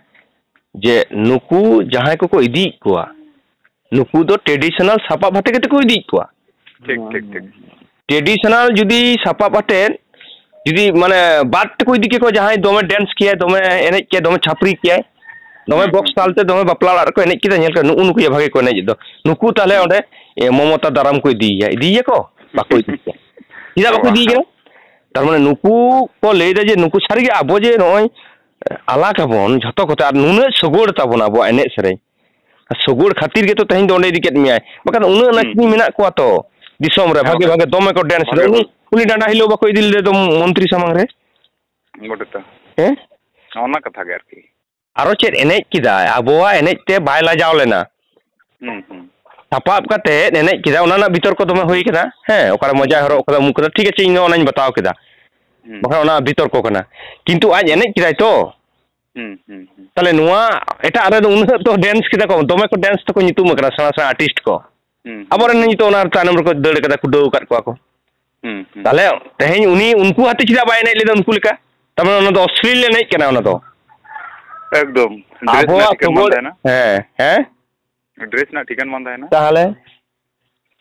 ᱡᱮ ᱱᱩᱠᱩ ᱡᱟᱦᱟᱸᱭ ᱠᱚᱠᱚ ᱤᱫᱤᱭᱮᱫ ᱠᱚᱣᱟ, ᱱᱩᱠᱩ ᱫᱚ ᱴᱨᱮᱰᱤᱥᱚᱱᱟᱞ ᱥᱟᱯᱟᱵ ᱟᱛᱮ ᱜᱮᱛᱚ ᱠᱚ ᱤᱫᱤᱭᱮᱫ ᱠᱚᱣᱟ᱾ ᱴᱷᱤᱠ, ᱴᱷᱤᱠ, ᱴᱷᱤᱠ᱾ ᱴᱨᱮᱰᱤᱥᱚᱱᱟᱞ ᱡᱩᱫᱤ ᱥᱟᱯᱟᱵ ᱟᱛᱮᱫ, ᱡᱩᱫᱤ ᱢᱟᱱᱮ ᱵᱟᱫ ᱛᱮᱠᱚ ᱤᱫᱤ ᱠᱮᱠᱚ, ᱡᱟᱦᱟᱸᱭ ᱫᱚᱢᱮ ᱰᱮᱱᱥ ᱠᱮᱭᱟᱭ, ᱫᱚᱢᱮ ᱮᱱᱮᱡ ᱠᱮᱭᱟᱭ, ᱫᱚᱢᱮ ᱪᱷᱟᱯᱨᱤ ᱠᱮᱭᱟᱭ, ᱫᱚᱢᱮ ᱦᱩᱸ, ᱵᱚᱠᱥ ᱦᱩᱸ, ᱛᱟᱞ ᱦᱩᱸ᱾ ᱛᱮ ᱫᱚᱢᱮ ᱵᱟᱯᱞᱟ ᱚᱲᱟᱜ ᱨᱮᱠᱚ ᱮᱱᱮᱡ ᱠᱮᱫᱟ, ᱧᱮᱞ ᱠᱮᱫᱟ, ᱱᱩᱜᱼᱩ ᱱᱩᱠᱩ ᱡᱮ ᱵᱷᱟᱜᱮ ᱠᱚ ᱮᱱᱮᱡ ᱫᱚ, ᱱᱩᱠᱩ ᱛᱟᱦᱞᱮ ᱦᱩᱸ᱾ ᱚᱸᱰᱮ, ᱮ, ᱢᱚᱢᱚᱛᱟ ᱫᱟᱨᱟᱢ ᱠᱚ ᱤᱫᱤᱭᱮᱭᱟ, ᱤᱫᱤᱭᱮᱭᱟ ᱠᱚ? ᱵᱟᱠᱚ ᱤᱫᱤᱭᱮᱭᱟ᱾ ᱪᱮᱫᱟᱜ ᱵᱟᱠᱚ ᱵᱟᱝ, ᱤᱫᱤᱭᱮᱭᱟ ᱦᱮᱸ᱾ ᱠᱟᱱᱟ? ᱛᱟᱨ ᱢᱟᱱᱮ ᱱᱩᱠᱩ ᱠᱚ ᱞᱟᱹᱭᱫᱟ ᱡᱮ ᱱᱩᱠᱩ ᱥᱟᱹᱨᱤᱜᱮ ᱟᱵᱚ ᱡᱮ ᱱᱚᱜᱼᱚᱭ ᱟᱞᱟᱜᱽ ᱟᱵᱚᱱ ᱡᱷᱚᱛᱚ ᱠᱚᱛᱮ, ᱟᱨ ᱱᱩᱱᱟᱹᱜ ᱥᱚᱜᱚᱲ ᱛᱟᱵᱚᱱ ᱟᱵᱚᱣᱟᱜ ᱮᱱᱮᱡ ᱥᱮᱨᱮᱧ, ᱟᱨ ᱥᱚᱜᱚᱲ ᱠᱷᱟᱹᱛᱤᱨ ᱜᱮᱛᱚ ᱛᱮᱦᱮᱧ ᱫᱚ ᱚᱸᱰᱮ ᱤᱫᱤ ᱠᱮᱫ ᱢᱮᱭᱟᱭ, ᱵᱟᱠᱷᱟᱱ ᱩᱱᱟᱹᱜ ᱦᱩᱸ, ᱱᱟᱪᱱᱤ ᱦᱩᱸ᱾ ᱢᱮᱱᱟᱜ ᱠᱚᱣᱟ ᱛᱚ ᱫᱤᱥᱚᱢ ᱨᱮ, ᱦᱮᱸ, ᱵᱷᱟᱜᱮ ᱵᱟᱠᱷᱟᱱ᱾ ᱵᱷᱟᱜᱮ ᱫᱚᱢᱮ ᱠᱚ ᱰᱮᱱᱥ ᱮᱫᱟ᱾ ᱵᱷᱟᱜᱮ ᱩᱱᱤ, ᱵᱷᱟᱜᱮ᱾ ᱩᱱᱤ ᱰᱟᱸᱰᱟ ᱦᱤᱞᱟᱹᱣ ᱵᱟᱠᱚ ᱤᱫᱤ ᱞᱮᱫᱮ ᱫᱚ ᱢᱚᱱᱛᱨᱤ ᱥᱟᱢᱟᱝ ᱨᱮ᱾ ᱵᱚᱴᱮ ᱛᱚ᱾ ᱦᱮᱸ? ᱚᱱᱟ ᱠᱟᱛᱷᱟ ᱜᱮ ᱟᱨᱠᱤ᱾ ᱟᱨᱚ ᱪᱮᱫ ᱮᱱᱮᱡ ᱠᱮᱫᱟᱭ, ᱟᱵᱚᱣᱟᱜ ᱮᱱᱮᱡ ᱛᱮ ᱵᱟᱭ ᱞᱟᱡᱟᱣ ᱞᱮᱱᱟ᱾ ᱦᱩᱸ, ᱦᱩᱸ᱾ ᱥᱟᱯᱟᱵ ᱠᱟᱛᱮ ᱮᱱᱮᱡ ᱠᱮᱫᱟ, ᱚᱱᱟ ᱨᱮᱱᱟᱜ ᱵᱤᱛᱚᱨᱠᱚ ᱫᱚᱢᱮ ᱦᱩᱭ ᱠᱟᱱᱟ᱾ ᱦᱮᱸ, ᱚᱠᱟᱨᱮ ᱦᱩᱸ, ᱢᱚᱡᱟᱭ ᱦᱚᱨᱚᱜ ᱦᱩᱸ᱾ ᱠᱟᱫᱟ, ᱩᱢᱩᱠ ᱠᱟᱫᱟ, ᱴᱷᱤᱠ ᱟᱪᱷᱮ, ᱤᱧ ᱫᱚ ᱚᱱᱟᱧ ᱵᱟᱛᱟᱣ ᱠᱮᱫᱟ᱾ ᱦᱩᱸ᱾ ᱵᱟᱠᱷᱟᱱ ᱚᱱᱟ ᱵᱤᱛᱚᱨᱠᱚ ᱠᱟᱱᱟ᱾ ᱠᱤᱱᱛᱩ ᱟᱡ ᱦᱩᱸ᱾ ᱮᱱᱮᱡ ᱠᱮᱫᱟᱭ ᱛᱚ᱾ ᱦᱩᱸ, ᱦᱩᱸ, ᱦᱩᱸ᱾ ᱛᱟᱦᱞᱮ ᱱᱚᱣᱟ ᱮᱴᱟᱜ ᱨᱮᱫᱚ ᱩᱱᱟᱹᱜ ᱫᱚ ᱰᱮᱱᱥ ᱠᱮᱫᱟ ᱠᱚ, ᱫᱚᱢᱮ ᱠᱚ ᱰᱮᱱᱥ ᱛᱮᱠᱚ ᱧᱩᱛᱩᱢ ᱟᱠᱟᱱᱟ, ᱥᱮᱬᱟ ᱥᱮᱬᱟ ᱟᱨᱴᱤᱥᱴ ᱠᱚ᱾ ᱦᱩᱸ, ᱦᱩᱸ, ᱟᱵᱚᱨᱮᱱ ᱦᱩᱸ᱾ ᱱᱤᱛᱚᱜ ᱚᱱᱟ ᱛᱟᱭᱱᱚᱢ ᱨᱮᱠᱚ ᱫᱟᱹᱲ ᱠᱟᱫᱟ, ᱠᱩᱰᱟᱹᱣ ᱟᱠᱟᱫ ᱠᱚᱣᱟ ᱠᱚ᱾ ᱦᱩᱸ, ᱦᱩᱸ᱾ ᱛᱟᱦᱞᱮ ᱛᱮᱦᱮᱧ ᱩᱱᱤ ᱩᱱᱠᱩ ᱟᱛᱮ ᱪᱮᱫᱟᱜ ᱵᱟᱭ ᱮᱱᱮᱡ ᱞᱮᱫᱟ ᱩᱱᱠᱩ ᱞᱮᱠᱟ? ᱛᱟᱨ ᱢᱟᱱᱮ ᱚᱱᱟ ᱫᱚ ᱚᱥᱞᱤᱞ ᱮᱱᱮᱡ ᱠᱟᱱᱟ ᱚᱱᱟ ᱫᱚ᱾ ᱮᱠᱫᱚᱢ᱾ ᱰᱨᱮᱥ ᱨᱮᱱᱟᱜ ᱟᱵᱚᱣᱟᱜ ᱴᱷᱤᱠᱟᱹᱱ ᱵᱟᱝ ᱠᱷᱚᱵᱚᱨ, ᱛᱟᱦᱮᱱᱟ᱾ ᱦᱮᱸ, ᱦᱮᱸ᱾ ᱰᱨᱮᱥ ᱨᱮᱱᱟᱜ ᱴᱷᱤᱠᱟᱹᱱ ᱵᱟᱝ ᱛᱟᱦᱮᱱᱟ᱾ ᱛᱟᱦᱞᱮ,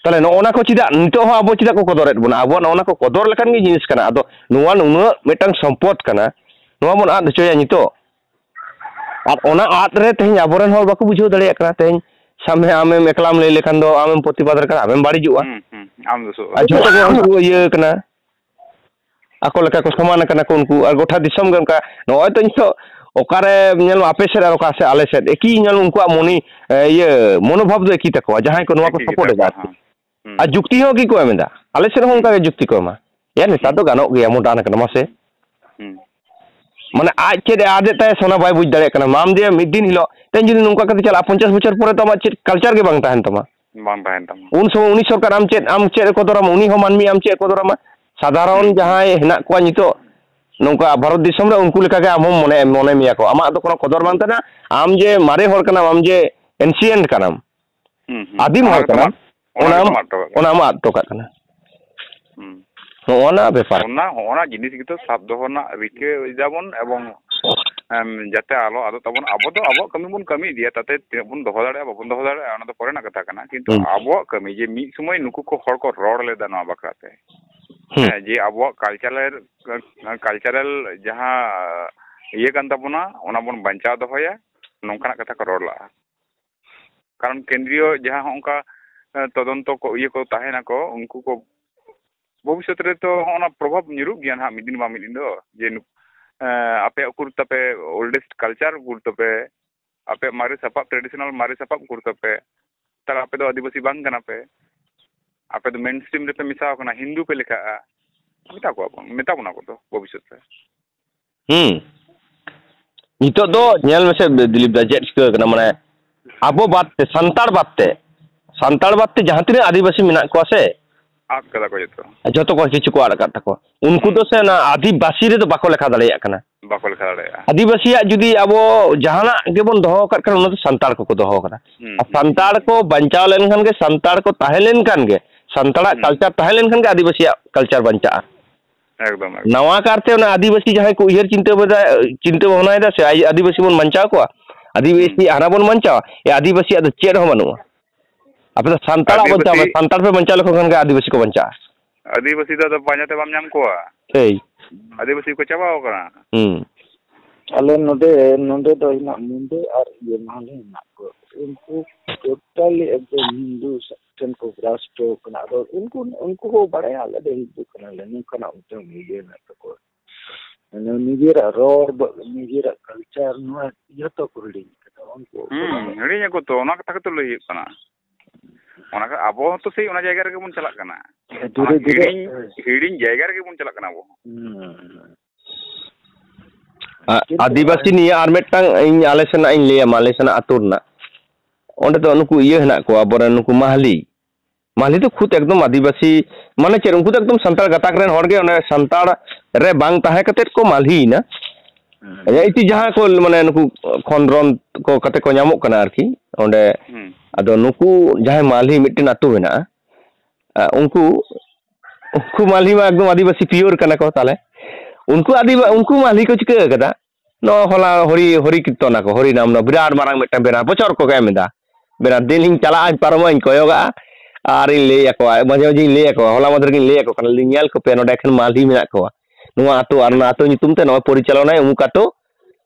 ᱛᱟᱦᱞᱮ ᱱᱚᱜᱼᱚ ᱱᱟ ᱠᱚ ᱪᱮᱫᱟᱜ ᱱᱤᱛᱚᱜ ᱦᱚᱸ ᱟᱵᱚ ᱪᱮᱫᱟᱜ ᱠᱚ ᱠᱚᱫᱚᱨᱮᱫ ᱵᱚᱱᱟ? ᱟᱵᱚᱣᱟᱜ ᱱᱚᱜᱼᱚ ᱱᱟ ᱠᱚ ᱠᱚᱫᱚᱨ ᱞᱮᱠᱟᱱ ᱜᱮ ᱡᱤᱱᱤᱥ ᱠᱟᱱᱟ᱾ ᱟᱫᱚ ᱱᱚᱣᱟ ᱱᱩᱱᱟᱹᱜ ᱢᱤᱫᱴᱟᱝ ᱥᱚᱢᱯᱚᱫ ᱠᱟᱱᱟ, ᱱᱚᱣᱟ ᱵᱚᱱ ᱟᱫ ᱦᱚᱪᱚᱭᱟ ᱱᱤᱛᱚᱜ? ᱟᱨ ᱚᱱᱟ ᱟᱫ ᱨᱮ ᱛᱮᱦᱮᱧ ᱟᱵᱚᱨᱮᱱ ᱦᱚᱲ ᱵᱟᱠᱚ ᱵᱩᱡᱷᱟᱹᱣ ᱫᱟᱲᱮᱭᱟᱜ ᱠᱟᱱᱟ᱾ ᱛᱮᱦᱮᱧ ᱥᱟᱵ ᱢᱮ, ᱟᱢᱮᱢ ᱮᱠᱞᱟᱢ ᱞᱟᱹᱭ ᱞᱮᱠᱷᱟᱱ ᱫᱚ ᱟᱢᱮᱢ ᱯᱨᱚᱛᱤᱵᱟᱫ ᱨᱮ ᱠᱟᱱᱟ, ᱟᱢᱮᱢ ᱵᱟᱹᱲᱤᱡᱚᱜᱼᱟ᱾ ᱦᱩᱸ, ᱦᱩᱸ, ᱟᱢ ᱫᱚ ᱥᱩ-, ᱟᱨ ᱡᱷᱚᱛᱚ ᱜᱮ ᱩᱱᱠᱩ ᱤᱭᱟᱹ ᱠᱟᱱᱟ, ᱟᱠᱚ ᱞᱮᱠᱟ ᱠᱚ ᱥᱚᱢᱟᱱ ᱟᱠᱟᱱᱟ ᱠᱚ ᱩᱱᱠᱩ᱾ ᱟᱨ ᱜᱚᱴᱟ ᱫᱤᱥᱚᱢ ᱜᱮ ᱚᱱᱠᱟ᱾ ᱱᱚᱜᱼᱚᱭ ᱛᱚ ᱱᱤᱛᱚᱜ ᱚᱠᱟᱨᱮ ᱧᱮᱞ ᱢᱮ ᱟᱯᱮ ᱥᱮᱫ ᱟᱨ ᱚᱠᱟ ᱥᱮᱫ ᱟᱞᱮ ᱥᱮᱫ, ᱮᱠᱤ ᱧᱮᱞ ᱢᱮ ᱩᱱᱠᱩᱣᱟᱜ ᱢᱚᱱᱤ, ᱮ, ᱤᱭᱟᱹ, ᱢᱚᱱᱳᱵᱷᱟᱵ ᱫᱚ ᱮᱠᱤ ᱛᱟᱠᱚᱣᱟ, ᱡᱟᱦᱟᱸᱭ ᱠᱚ ᱱᱚᱣᱟ ᱠᱚ ᱮᱠᱤ ᱥᱟᱯᱳᱨᱴ ᱜᱮᱛᱟ ᱮᱫᱟ ᱠᱚᱣᱟ, ᱟᱨᱠᱤ᱾ ᱦᱮᱸ᱾ ᱦᱩᱸ᱾ ᱟᱨ ᱡᱩᱠᱛᱤ ᱦᱚᱸ ᱮᱠᱤ ᱠᱚ ᱮᱢ ᱮᱫᱟ, ᱟᱞᱮ ᱥᱮᱫ ᱦᱚᱸ ᱦᱩᱸ᱾ ᱚᱱᱠᱟ ᱜᱮ ᱡᱩᱠᱛᱤ ᱠᱚ ᱮᱢᱟ᱾ ᱭᱟ, ᱱᱮᱛᱟᱨ ᱦᱩᱸ᱾ ᱫᱚ ᱜᱟᱱᱚᱜ ᱜᱮᱭᱟ, ᱢᱚᱰᱟᱨᱱ ᱟᱠᱟᱱᱟ, ᱢᱟᱥᱮ᱾ ᱦᱩᱸ᱾ ᱢᱟᱱᱮ ᱟᱡ ᱪᱮᱫ ᱮ ᱟᱫᱮᱫ ᱛᱟᱭᱟ, ᱥᱮ ᱚᱱᱟ ᱵᱟᱭ ᱵᱩᱡᱽ ᱫᱟᱲᱮᱭᱟᱜ ᱠᱟᱱᱟ᱾ ᱢᱟᱢ ᱡᱮ ᱢᱤᱫ ᱫᱤᱱ ᱦᱤᱞᱳᱜ, ᱛᱮᱦᱮᱧ ᱡᱩᱫᱤ ᱱᱚᱝᱠᱟ ᱠᱟᱛᱮ ᱪᱟᱞᱟᱜᱼᱟ, ᱯᱚᱧᱪᱟᱥ ᱵᱚᱪᱷᱚᱨ ᱯᱚᱨᱮ ᱛᱚ ᱟᱢᱟᱜ ᱪᱮᱫ ᱠᱟᱞᱪᱟᱨ ᱜᱮ ᱵᱟᱝ ᱛᱟᱦᱮᱱ ᱛᱟᱢᱟ᱾ ᱵᱟᱝ ᱛᱟᱦᱮᱱ ᱛᱟᱢᱟ᱾ ᱩᱱ ᱥᱚᱢᱚᱭ ᱩᱱᱤ ᱥᱚᱨᱠᱟᱨ ᱟᱢ ᱪᱮᱫ, ᱟᱢ ᱪᱮᱫ ᱮ ᱠᱚᱫᱚᱨᱟᱢᱟ, ᱩᱱᱤ ᱦᱚᱸ ᱢᱟᱹᱱᱢᱤ ᱟᱢ ᱪᱮᱫ ᱮ ᱠᱚᱫᱚᱨᱟᱢᱟ? ᱥᱟᱫᱷᱟᱨᱚᱱ ᱦᱩᱸ᱾ ᱡᱟᱦᱟᱸᱭ ᱦᱮᱱᱟᱜ ᱠᱚᱣᱟ ᱱᱤᱛᱚᱜ ᱱᱚᱝᱠᱟ ᱵᱷᱟᱨᱚᱛ ᱫᱤᱥᱚᱢ ᱨᱮ, ᱩᱱᱠᱩ ᱞᱮᱠᱟᱜᱮ ᱟᱢ ᱦᱚᱸᱢ ᱢᱚᱱᱮ, ᱢᱚᱱᱮ ᱢᱮᱭᱟ ᱠᱚ᱾ ᱟᱢᱟᱜ ᱫᱚ ᱠᱳᱱᱳ ᱠᱚᱫᱚᱨ ᱵᱟᱝ ᱛᱟᱦᱮᱱᱟ᱾ ᱟᱢ ᱡᱮ ᱢᱟᱨᱮ ᱦᱚᱲ ᱠᱟᱱᱟᱢ, ᱟᱢ ᱡᱮ ancient ᱠᱟᱱᱟᱢ, ᱦᱩᱸ, ᱦᱩᱸ᱾ ᱟᱹᱫᱤᱢ ᱚᱱᱟ ᱦᱚᱲ ᱜᱮᱛᱚᱢ ᱠᱟᱱᱟᱢ, ᱟᱫ, ᱚᱱᱟ ᱚᱱᱟᱢ, ᱜᱮᱛᱚᱢ ᱟᱫ ᱦᱚᱴᱚ ᱠᱟᱜ ᱠᱟᱱᱟ᱾ ᱚᱱᱟᱢ ᱟᱫ ᱦᱚᱴᱚ ᱠᱟᱜ ᱠᱟᱱᱟ᱾ ᱦᱩᱸ᱾ ᱱᱚᱜᱼᱚ ᱱᱟ ᱵᱮᱯᱟᱨ᱾ ᱚᱱᱟ, ᱦᱚᱸᱜᱼᱚ ᱱᱟ ᱡᱤᱱᱤᱥ ᱜᱮᱛᱚ ᱥᱟᱵ ᱫᱚᱦᱚ ᱨᱮᱱᱟᱜ ᱨᱤᱠᱟᱹᱭ ᱫᱟᱵᱚᱱ, ᱮᱵᱚᱝ, ᱮᱢ, ᱡᱟᱛᱮ ᱟᱞᱚ ᱟᱫᱚᱜ ᱛᱟᱵᱚᱱ᱾ ᱟᱵᱚ ᱫᱚ ᱟᱵᱚᱣᱟᱜ ᱠᱟᱹᱢᱤ ᱵᱚᱱ ᱠᱟᱹᱢᱤ ᱤᱫᱤᱭᱟ, ᱛᱟᱛᱮ ᱛᱤᱱᱟᱹᱜ ᱵᱚᱱ ᱫᱚᱦᱚ ᱫᱟᱲᱮᱭᱟᱜᱼᱟ, ᱵᱟᱵᱚᱱ ᱫᱚᱦᱚ ᱫᱟᱲᱮᱭᱟᱜᱼᱟ, ᱚᱱᱟ ᱫᱚ ᱯᱚᱨᱮᱱᱟᱜ ᱠᱟᱛᱷᱟ ᱠᱟᱱᱟ᱾ ᱠᱤᱱᱛᱩ ᱦᱩᱸ᱾ ᱟᱵᱚᱣᱟᱜ ᱠᱟᱹᱢᱤ ᱡᱮ ᱢᱤᱫ ᱥᱚᱢᱚᱭ ᱱᱩᱠᱩ ᱠᱚ ᱦᱚᱲ ᱠᱚ ᱨᱚᱲ ᱞᱮᱫᱟ ᱱᱚᱣᱟ ᱵᱟᱠᱷᱨᱟ ᱛᱮ, ᱦᱩᱸ᱾ ᱦᱮᱸ, ᱡᱮ ᱟᱵᱚᱣᱟᱜ cultural, cultural ᱡᱟᱦᱟᱸ ᱤᱭᱟᱹ ᱠᱟᱱ ᱛᱟᱵᱚᱱᱟ, ᱚᱱᱟ ᱵᱚᱱ ᱵᱟᱧᱪᱟᱣ ᱫᱚᱦᱚᱭᱟ, ᱱᱚᱝᱠᱟᱱᱟᱜ ᱠᱟᱛᱷᱟ ᱠᱚ ᱨᱚᱲ ᱞᱟᱜᱼᱟ᱾ ᱠᱟᱨᱚᱱ ᱠᱮᱱᱫᱨᱤᱭᱚ ᱡᱟᱦᱟᱸ ᱦᱚᱸ ᱚᱱᱠᱟ, ᱮ, ᱛᱚᱫᱚᱱᱛᱚ ᱠᱚ, ᱤᱭᱟᱹ ᱠᱚ ᱛᱟᱦᱮᱱᱟᱠᱚ, ᱩᱱᱠᱩ ᱠᱚ ᱵᱷᱚᱵᱤᱥᱥᱚᱛ ᱨᱮ ᱛᱚ ᱦᱚᱸᱜᱼᱚ ᱱᱟ ᱯᱨᱚᱵᱷᱟᱵᱽ ᱧᱩᱨᱩᱜ ᱜᱮᱭᱟ ᱱᱟᱦᱟᱜ ᱢᱤᱫ ᱫᱤᱱ ᱵᱟᱝ ᱢᱤᱫ ᱫᱤᱱ ᱫᱚ, ᱡᱮ ᱱᱩ-, ᱮ, ᱟᱯᱮᱭᱟᱜ ᱩᱠᱩᱨ ᱛᱟᱯᱮ oldest culture, ᱩᱠᱩᱨ ᱛᱟᱯᱮ ᱟᱯᱮᱭᱟᱜ ᱢᱟᱨᱮ ᱥᱟᱯᱟᱵ, traditional ᱢᱟᱨᱮ ᱥᱟᱯᱟᱵ ᱩᱠᱩᱨ ᱛᱟᱯᱮ? ᱛᱟᱦᱞᱮ ᱟᱯᱮ ᱫᱚ ᱟᱹᱫᱤᱵᱟᱹᱥᱤ ᱵᱟᱝ ᱠᱟᱱᱟ ᱯᱮ, ᱟᱯᱮ ᱫᱚ mainstream ᱨᱮᱯᱮ ᱢᱮᱥᱟ ᱟᱠᱟᱱᱟ, ᱦᱤᱱᱫᱩ ᱯᱮ ᱞᱮᱠᱷᱟᱜᱼᱟ, ᱢᱮᱛᱟ ᱠᱚᱣᱟ ᱵᱚᱱ, ᱢᱮᱛᱟ ᱵᱚᱱᱟ ᱠᱚ ᱛᱚ ᱵᱷᱚᱵᱤᱥᱥᱚᱛ ᱨᱮ᱾ ᱦᱩᱸ᱾ ᱱᱤᱛᱚᱜ ᱫᱚ ᱧᱮᱞ ᱢᱮᱥᱮ ᱫᱤᱞᱤᱯ ᱫᱟ, ᱪᱮᱫ ᱪᱤᱠᱟᱹ ᱠᱟᱱᱟ, ᱢᱟᱱᱮ ᱟᱵᱚ ᱵᱟᱫ ᱛᱮ, ᱥᱟᱱᱛᱟᱲ ᱵᱟᱫ ᱛᱮ, ᱥᱟᱱᱛᱟᱲ ᱵᱟᱫ ᱛᱮ ᱡᱟᱦᱟᱸ ᱛᱤᱱᱟᱹᱜ ᱟᱹᱫᱤᱵᱟᱹᱥᱤ ᱢᱮᱱᱟᱜ ᱠᱚᱣᱟ ᱥᱮ, ᱟᱫ ᱠᱟᱫᱟ ᱠᱚ ᱡᱚᱛᱚ᱾ ᱡᱚᱛᱚ ᱠᱚ ᱠᱤᱪᱷᱩ ᱠᱚ ᱟᱫ ᱟᱠᱟᱫ ᱛᱟᱠᱚᱣᱟ᱾ ᱩᱱᱠᱩ ᱫᱚ ᱥᱮ ᱚᱱᱟ ᱟᱹᱫᱤᱵᱟᱹᱥᱤ ᱨᱮᱫᱚ ᱵᱟᱠᱚ ᱞᱮᱠᱷᱟ ᱫᱟᱲᱮᱭᱟᱜ ᱠᱟᱱᱟ᱾ ᱵᱟᱠᱚ ᱞᱮᱠᱷᱟ ᱫᱟᱲᱮᱭᱟᱜᱼᱟ᱾ ᱟᱹᱫᱤᱵᱟᱹᱥᱤᱭᱟᱜ ᱡᱩᱫᱤ ᱟᱵᱚ ᱡᱟᱦᱟᱱᱟᱜ ᱜᱮᱵᱚᱱ ᱫᱚᱦᱚ ᱟᱠᱟᱫ ᱠᱷᱟᱱ, ᱚᱱᱟ ᱫᱚ ᱥᱟᱱᱛᱟᱲ ᱠᱚᱠᱚ ᱫᱚᱦᱚ ᱟᱠᱟᱫᱟ᱾ ᱦᱩᱸ, ᱟᱨ ᱦᱩᱸ, ᱥᱟᱱᱛᱟᱲ ᱦᱩᱸ᱾ ᱠᱚ ᱵᱟᱧᱪᱟᱣ ᱞᱮᱱᱠᱷᱟᱱ ᱜᱮ, ᱥᱟᱱᱛᱟᱲ ᱠᱚ ᱛᱟᱦᱮᱸ ᱞᱮᱱᱠᱷᱟᱱ ᱜᱮ, ᱥᱟᱱᱛᱟᱲᱟᱜ ᱦᱩᱸ᱾ culture ᱛᱟᱦᱮᱸ ᱞᱮᱱᱠᱷᱟᱱ ᱜᱮ ᱟᱹᱫᱤᱵᱟᱹᱥᱤᱭᱟᱜ culture ᱵᱟᱧᱪᱟᱜᱼᱟ᱾ ᱮᱠᱫᱚᱢ, ᱮᱠᱫᱚᱢ᱾ ᱱᱟᱣᱟ ᱠᱟᱨᱛᱮ ᱚᱱᱟ ᱟᱹᱫᱤᱵᱟᱹᱥᱤ ᱡᱟᱦᱟᱸᱭ ᱠᱚ ᱩᱭᱦᱟᱹᱨ ᱪᱤᱱᱛᱟᱹ ᱵᱚᱫᱟ-, ᱪᱤᱱᱛᱟᱹ ᱵᱷᱟᱵᱽᱱᱟᱭᱮᱫᱟ ᱥᱮ, ᱟᱭ-, ᱟᱹᱫᱤᱵᱟᱹᱥᱤ ᱵᱚᱱ ᱵᱟᱧᱪᱟᱣ ᱠᱚᱣᱟ, ᱟᱹᱫᱤᱵᱟᱹᱥᱤ ᱦᱩᱸ᱾ ᱦᱟᱱᱟ ᱵᱚᱱ ᱵᱟᱧᱪᱟᱣᱟ, ᱮ, ᱟᱹᱫᱤᱵᱟᱹᱥᱤᱭᱟᱜ ᱫᱚ ᱪᱮᱫ ᱦᱚᱸ ᱵᱟᱹᱱᱩᱜᱼᱟ᱾ ᱟᱯᱮ ᱫᱚ ᱥᱟᱱᱛᱟᱲᱟᱜ ᱵᱟᱧᱪᱟᱣ ᱯᱮ, ᱟᱹᱫᱤᱵᱟᱹᱥᱤ ᱥᱟᱱᱛᱟᱲ ᱯᱮ ᱵᱟᱧᱪᱟᱣ ᱞᱮᱠᱚ ᱠᱷᱟᱱ ᱜᱮ ᱟᱹᱫᱤᱵᱟᱹᱥᱤ ᱠᱚ ᱵᱟᱧᱪᱟᱜᱼᱟ᱾ ᱟᱹᱫᱤᱵᱟᱹᱥᱤ ᱫᱚ ᱟᱫᱚ ᱯᱟᱸᱡᱟ ᱛᱮ ᱵᱟᱢ ᱧᱟᱢ ᱠᱚᱣᱟ᱾ ᱮᱭ᱾ ᱟᱹᱫᱤᱵᱟᱹᱥᱤ ᱠᱚ ᱪᱟᱵᱟᱣ ᱠᱟᱱᱟ᱾ ᱦᱩᱸ᱾ ᱟᱞᱮ ᱱᱚᱰᱮ, ᱱᱚᱰᱮ ᱫᱚ ᱦᱮᱱᱟᱜ ᱢᱩᱰᱟᱹ ᱟᱨ ᱤᱭᱟᱹ ᱢᱟᱦᱞᱮ ᱦᱮᱱᱟᱜ ᱠᱚᱣᱟ᱾ ᱩᱱᱠᱩ totally ᱮᱠᱫᱚᱢ ᱦᱤᱱᱫᱩ ᱴᱷᱮᱱ ᱠᱚ ᱜᱨᱟᱥᱛᱚ ᱠᱟᱱᱟ᱾ ᱟᱫᱚ ᱩᱱᱠᱩ, ᱩᱱᱠᱩ ᱠᱚ ᱵᱟᱲᱟᱭᱟ ᱟᱞᱮ ᱫᱚ ᱦᱤᱱᱫᱩ ᱠᱟᱱᱟᱞᱮ, ᱱᱚᱝᱠᱟᱱᱟᱜ ᱢᱤᱫᱴᱟᱝ ᱤᱭᱟᱹ ᱦᱮᱱᱟᱜ ᱛᱟᱠᱚᱣᱟ᱾ ᱢᱟᱱᱮ ᱱᱤᱡᱮᱨᱟᱜ ᱨᱚᱲ, ᱱᱤᱡᱮᱨᱟᱜ ᱠᱟᱞᱪᱟᱨ, ᱱᱚᱣᱟ ᱡᱷᱚᱛᱚ ᱠᱚ ᱦᱤᱲᱤᱧ ᱠᱟᱫᱟ ᱩᱱᱠᱩ ᱚᱠᱛᱚ ᱦᱩᱸ, ᱨᱮ᱾ ᱦᱤᱲᱤᱧ ᱟᱠᱚ ᱛᱚ, ᱚᱱᱟ ᱠᱟᱛᱷᱟ ᱜᱮᱛᱚ ᱞᱟᱹᱭ ᱦᱩᱭᱩᱜ ᱠᱟᱱᱟ᱾ ᱚᱱᱟ ᱠᱚ, ᱟᱵᱚ ᱦᱚᱸᱛᱚ ᱥᱮᱭ ᱚᱱᱟ ᱡᱟᱭᱜᱟ ᱨᱮᱜᱮ ᱵᱚᱱ ᱪᱟᱞᱟᱜ ᱠᱟᱱᱟ᱾ ᱦᱮᱸ, ᱫᱷᱤᱨᱮ ᱚᱱᱟ ᱫᱷᱤᱨᱮ, ᱦᱤᱲᱤᱧ, ᱦᱮᱸ᱾ ᱦᱤᱲᱤᱧ ᱡᱟᱭᱜᱟ ᱨᱮᱜᱮ ᱵᱚᱱ ᱪᱟᱞᱟᱜ ᱠᱟᱱᱟ ᱟᱵᱚ ᱦᱚᱸ᱾ ᱦᱩᱸ᱾ ᱟ-, ᱪᱮᱫ ᱠᱚ ᱟᱹᱫᱤᱵᱟᱹᱥᱤ ᱟᱨ ᱱᱤᱭᱟᱹ ᱟᱨ ᱢᱤᱫᱴᱟᱝ ᱤᱧ ᱟᱞᱮ ᱥᱮᱱᱟᱜ ᱤᱧ ᱞᱟᱹᱭᱟᱢᱟ, ᱟᱞᱮ ᱥᱮᱱᱟᱜ ᱟᱹᱛᱩ ᱨᱮᱱᱟᱜ᱾ ᱚᱸᱰᱮ ᱫᱚ ᱱᱩᱠᱩ ᱤᱭᱟᱹ ᱦᱮᱱᱟᱜ ᱠᱚᱣᱟ, ᱟᱵᱚᱨᱮᱱ ᱱᱩᱠᱩ ᱢᱟᱦᱞᱤ᱾ ᱢᱟᱦᱞᱤ ᱫᱚ ᱠᱷᱩᱫ ᱮᱠᱫᱚᱢ ᱟᱹᱫᱤᱵᱟᱹᱥᱤ, ᱢᱟᱱᱮ ᱪᱮᱫ, ᱩᱱᱠᱩ ᱫᱚ ᱮᱠᱫᱚᱢ ᱥᱟᱱᱛᱟᱲ ᱜᱟᱛᱟᱠ ᱨᱮᱱ ᱦᱚᱲ ᱜᱮ, ᱚᱱᱮ ᱥᱟᱱᱛᱟᱲ ᱨᱮ ᱵᱟᱝ ᱛᱟᱦᱮᱸ ᱠᱟᱛᱮᱫ ᱠᱚ ᱢᱟᱞᱦᱤᱭᱮᱱᱟ᱾ ᱦᱩᱸ᱾ ᱤᱛᱤ ᱡᱟᱦᱟᱸ ᱠᱚ, ᱢᱟᱱᱮ ᱱᱩᱠᱩ ᱠᱷᱚᱸᱫᱽᱨᱚᱸᱫᱽ ᱠᱚ ᱠᱟᱛᱮ ᱠᱚ ᱧᱟᱢᱚᱜ ᱠᱟᱱᱟ ᱟᱨᱠᱤ ᱚᱸᱰᱮ᱾ ᱦᱩᱸ᱾ ᱟᱫᱚ ᱱᱩᱠᱩ ᱡᱟᱦᱟᱸᱭ ᱢᱟᱞᱦᱤ ᱢᱤᱫᱴᱮᱱ ᱟᱹᱛᱩ ᱢᱮᱱᱟᱜᱼᱟ, ᱟ, ᱩᱱᱠᱩ, ᱩᱱᱠᱩ ᱢᱟᱞᱦᱤ ᱢᱟ ᱮᱠᱫᱚᱢ ᱟᱹᱫᱤᱵᱟᱹᱥᱤ pure ᱠᱟᱱᱟ ᱠᱚ ᱛᱟᱦᱞᱮ᱾ ᱩᱱᱠᱩ ᱟᱹᱫᱤᱵᱟ-, ᱩᱱᱠᱩ ᱢᱟᱞᱦᱤ ᱠᱚ ᱪᱤᱠᱟᱹ ᱟᱠᱟᱫᱟ? ᱱᱚᱣᱟ ᱦᱚᱞᱟ ᱦᱚᱨᱤ, ᱦᱚᱨᱤ ᱠᱤᱨᱛᱚᱱ ᱟᱠᱚ, ᱦᱚᱨᱤ ᱱᱟᱢ, ᱱᱚᱣᱟ ᱵᱤᱨᱟᱴ ᱢᱟᱨᱟᱝ ᱢᱤᱫᱴᱟᱝ banner ᱵᱚᱪᱷᱚᱨ ᱠᱚ ᱮᱢ ᱮᱫᱟ᱾ banner ᱫᱤᱱ ᱤᱧ ᱪᱟᱞᱟᱜᱼᱟ, ᱤᱧ ᱯᱟᱨᱚᱢᱚᱜᱼᱟ, ᱤᱧ ᱠᱚᱭᱚᱜᱟᱜᱼᱟ, ᱟᱨᱤᱧ ᱞᱟᱹᱭ ᱟᱠᱚᱣᱟ, ᱢᱟᱡᱷᱮ ᱢᱟᱡᱷᱮᱧ ᱞᱟᱹᱭ ᱟᱠᱚᱣᱟ, ᱦᱚᱞᱟ ᱢᱟᱫᱷᱮᱨ ᱜᱤᱧ ᱞᱟᱹᱭ ᱟᱠᱚ ᱠᱟᱱᱟ, ᱞᱟᱹᱭ, "ᱧᱮᱞ ᱠᱚᱯᱮ, ᱱᱚᱰᱮ ᱮᱠᱷᱮᱱ ᱢᱟᱞᱦᱤ ᱢᱮᱱᱟᱜ ᱠᱚᱣᱟ, ᱱᱚᱣᱟ ᱟᱹᱛᱩ ᱟᱨ ᱚᱱᱟ ᱟᱹᱛᱩ ᱧᱩᱛᱩᱢ ᱛᱮ ᱱᱚᱜᱼᱚᱭ ᱯᱚᱨᱤᱪᱟᱞᱚᱱᱟᱭ ᱩᱢᱩᱠ ᱟᱹᱛᱩ,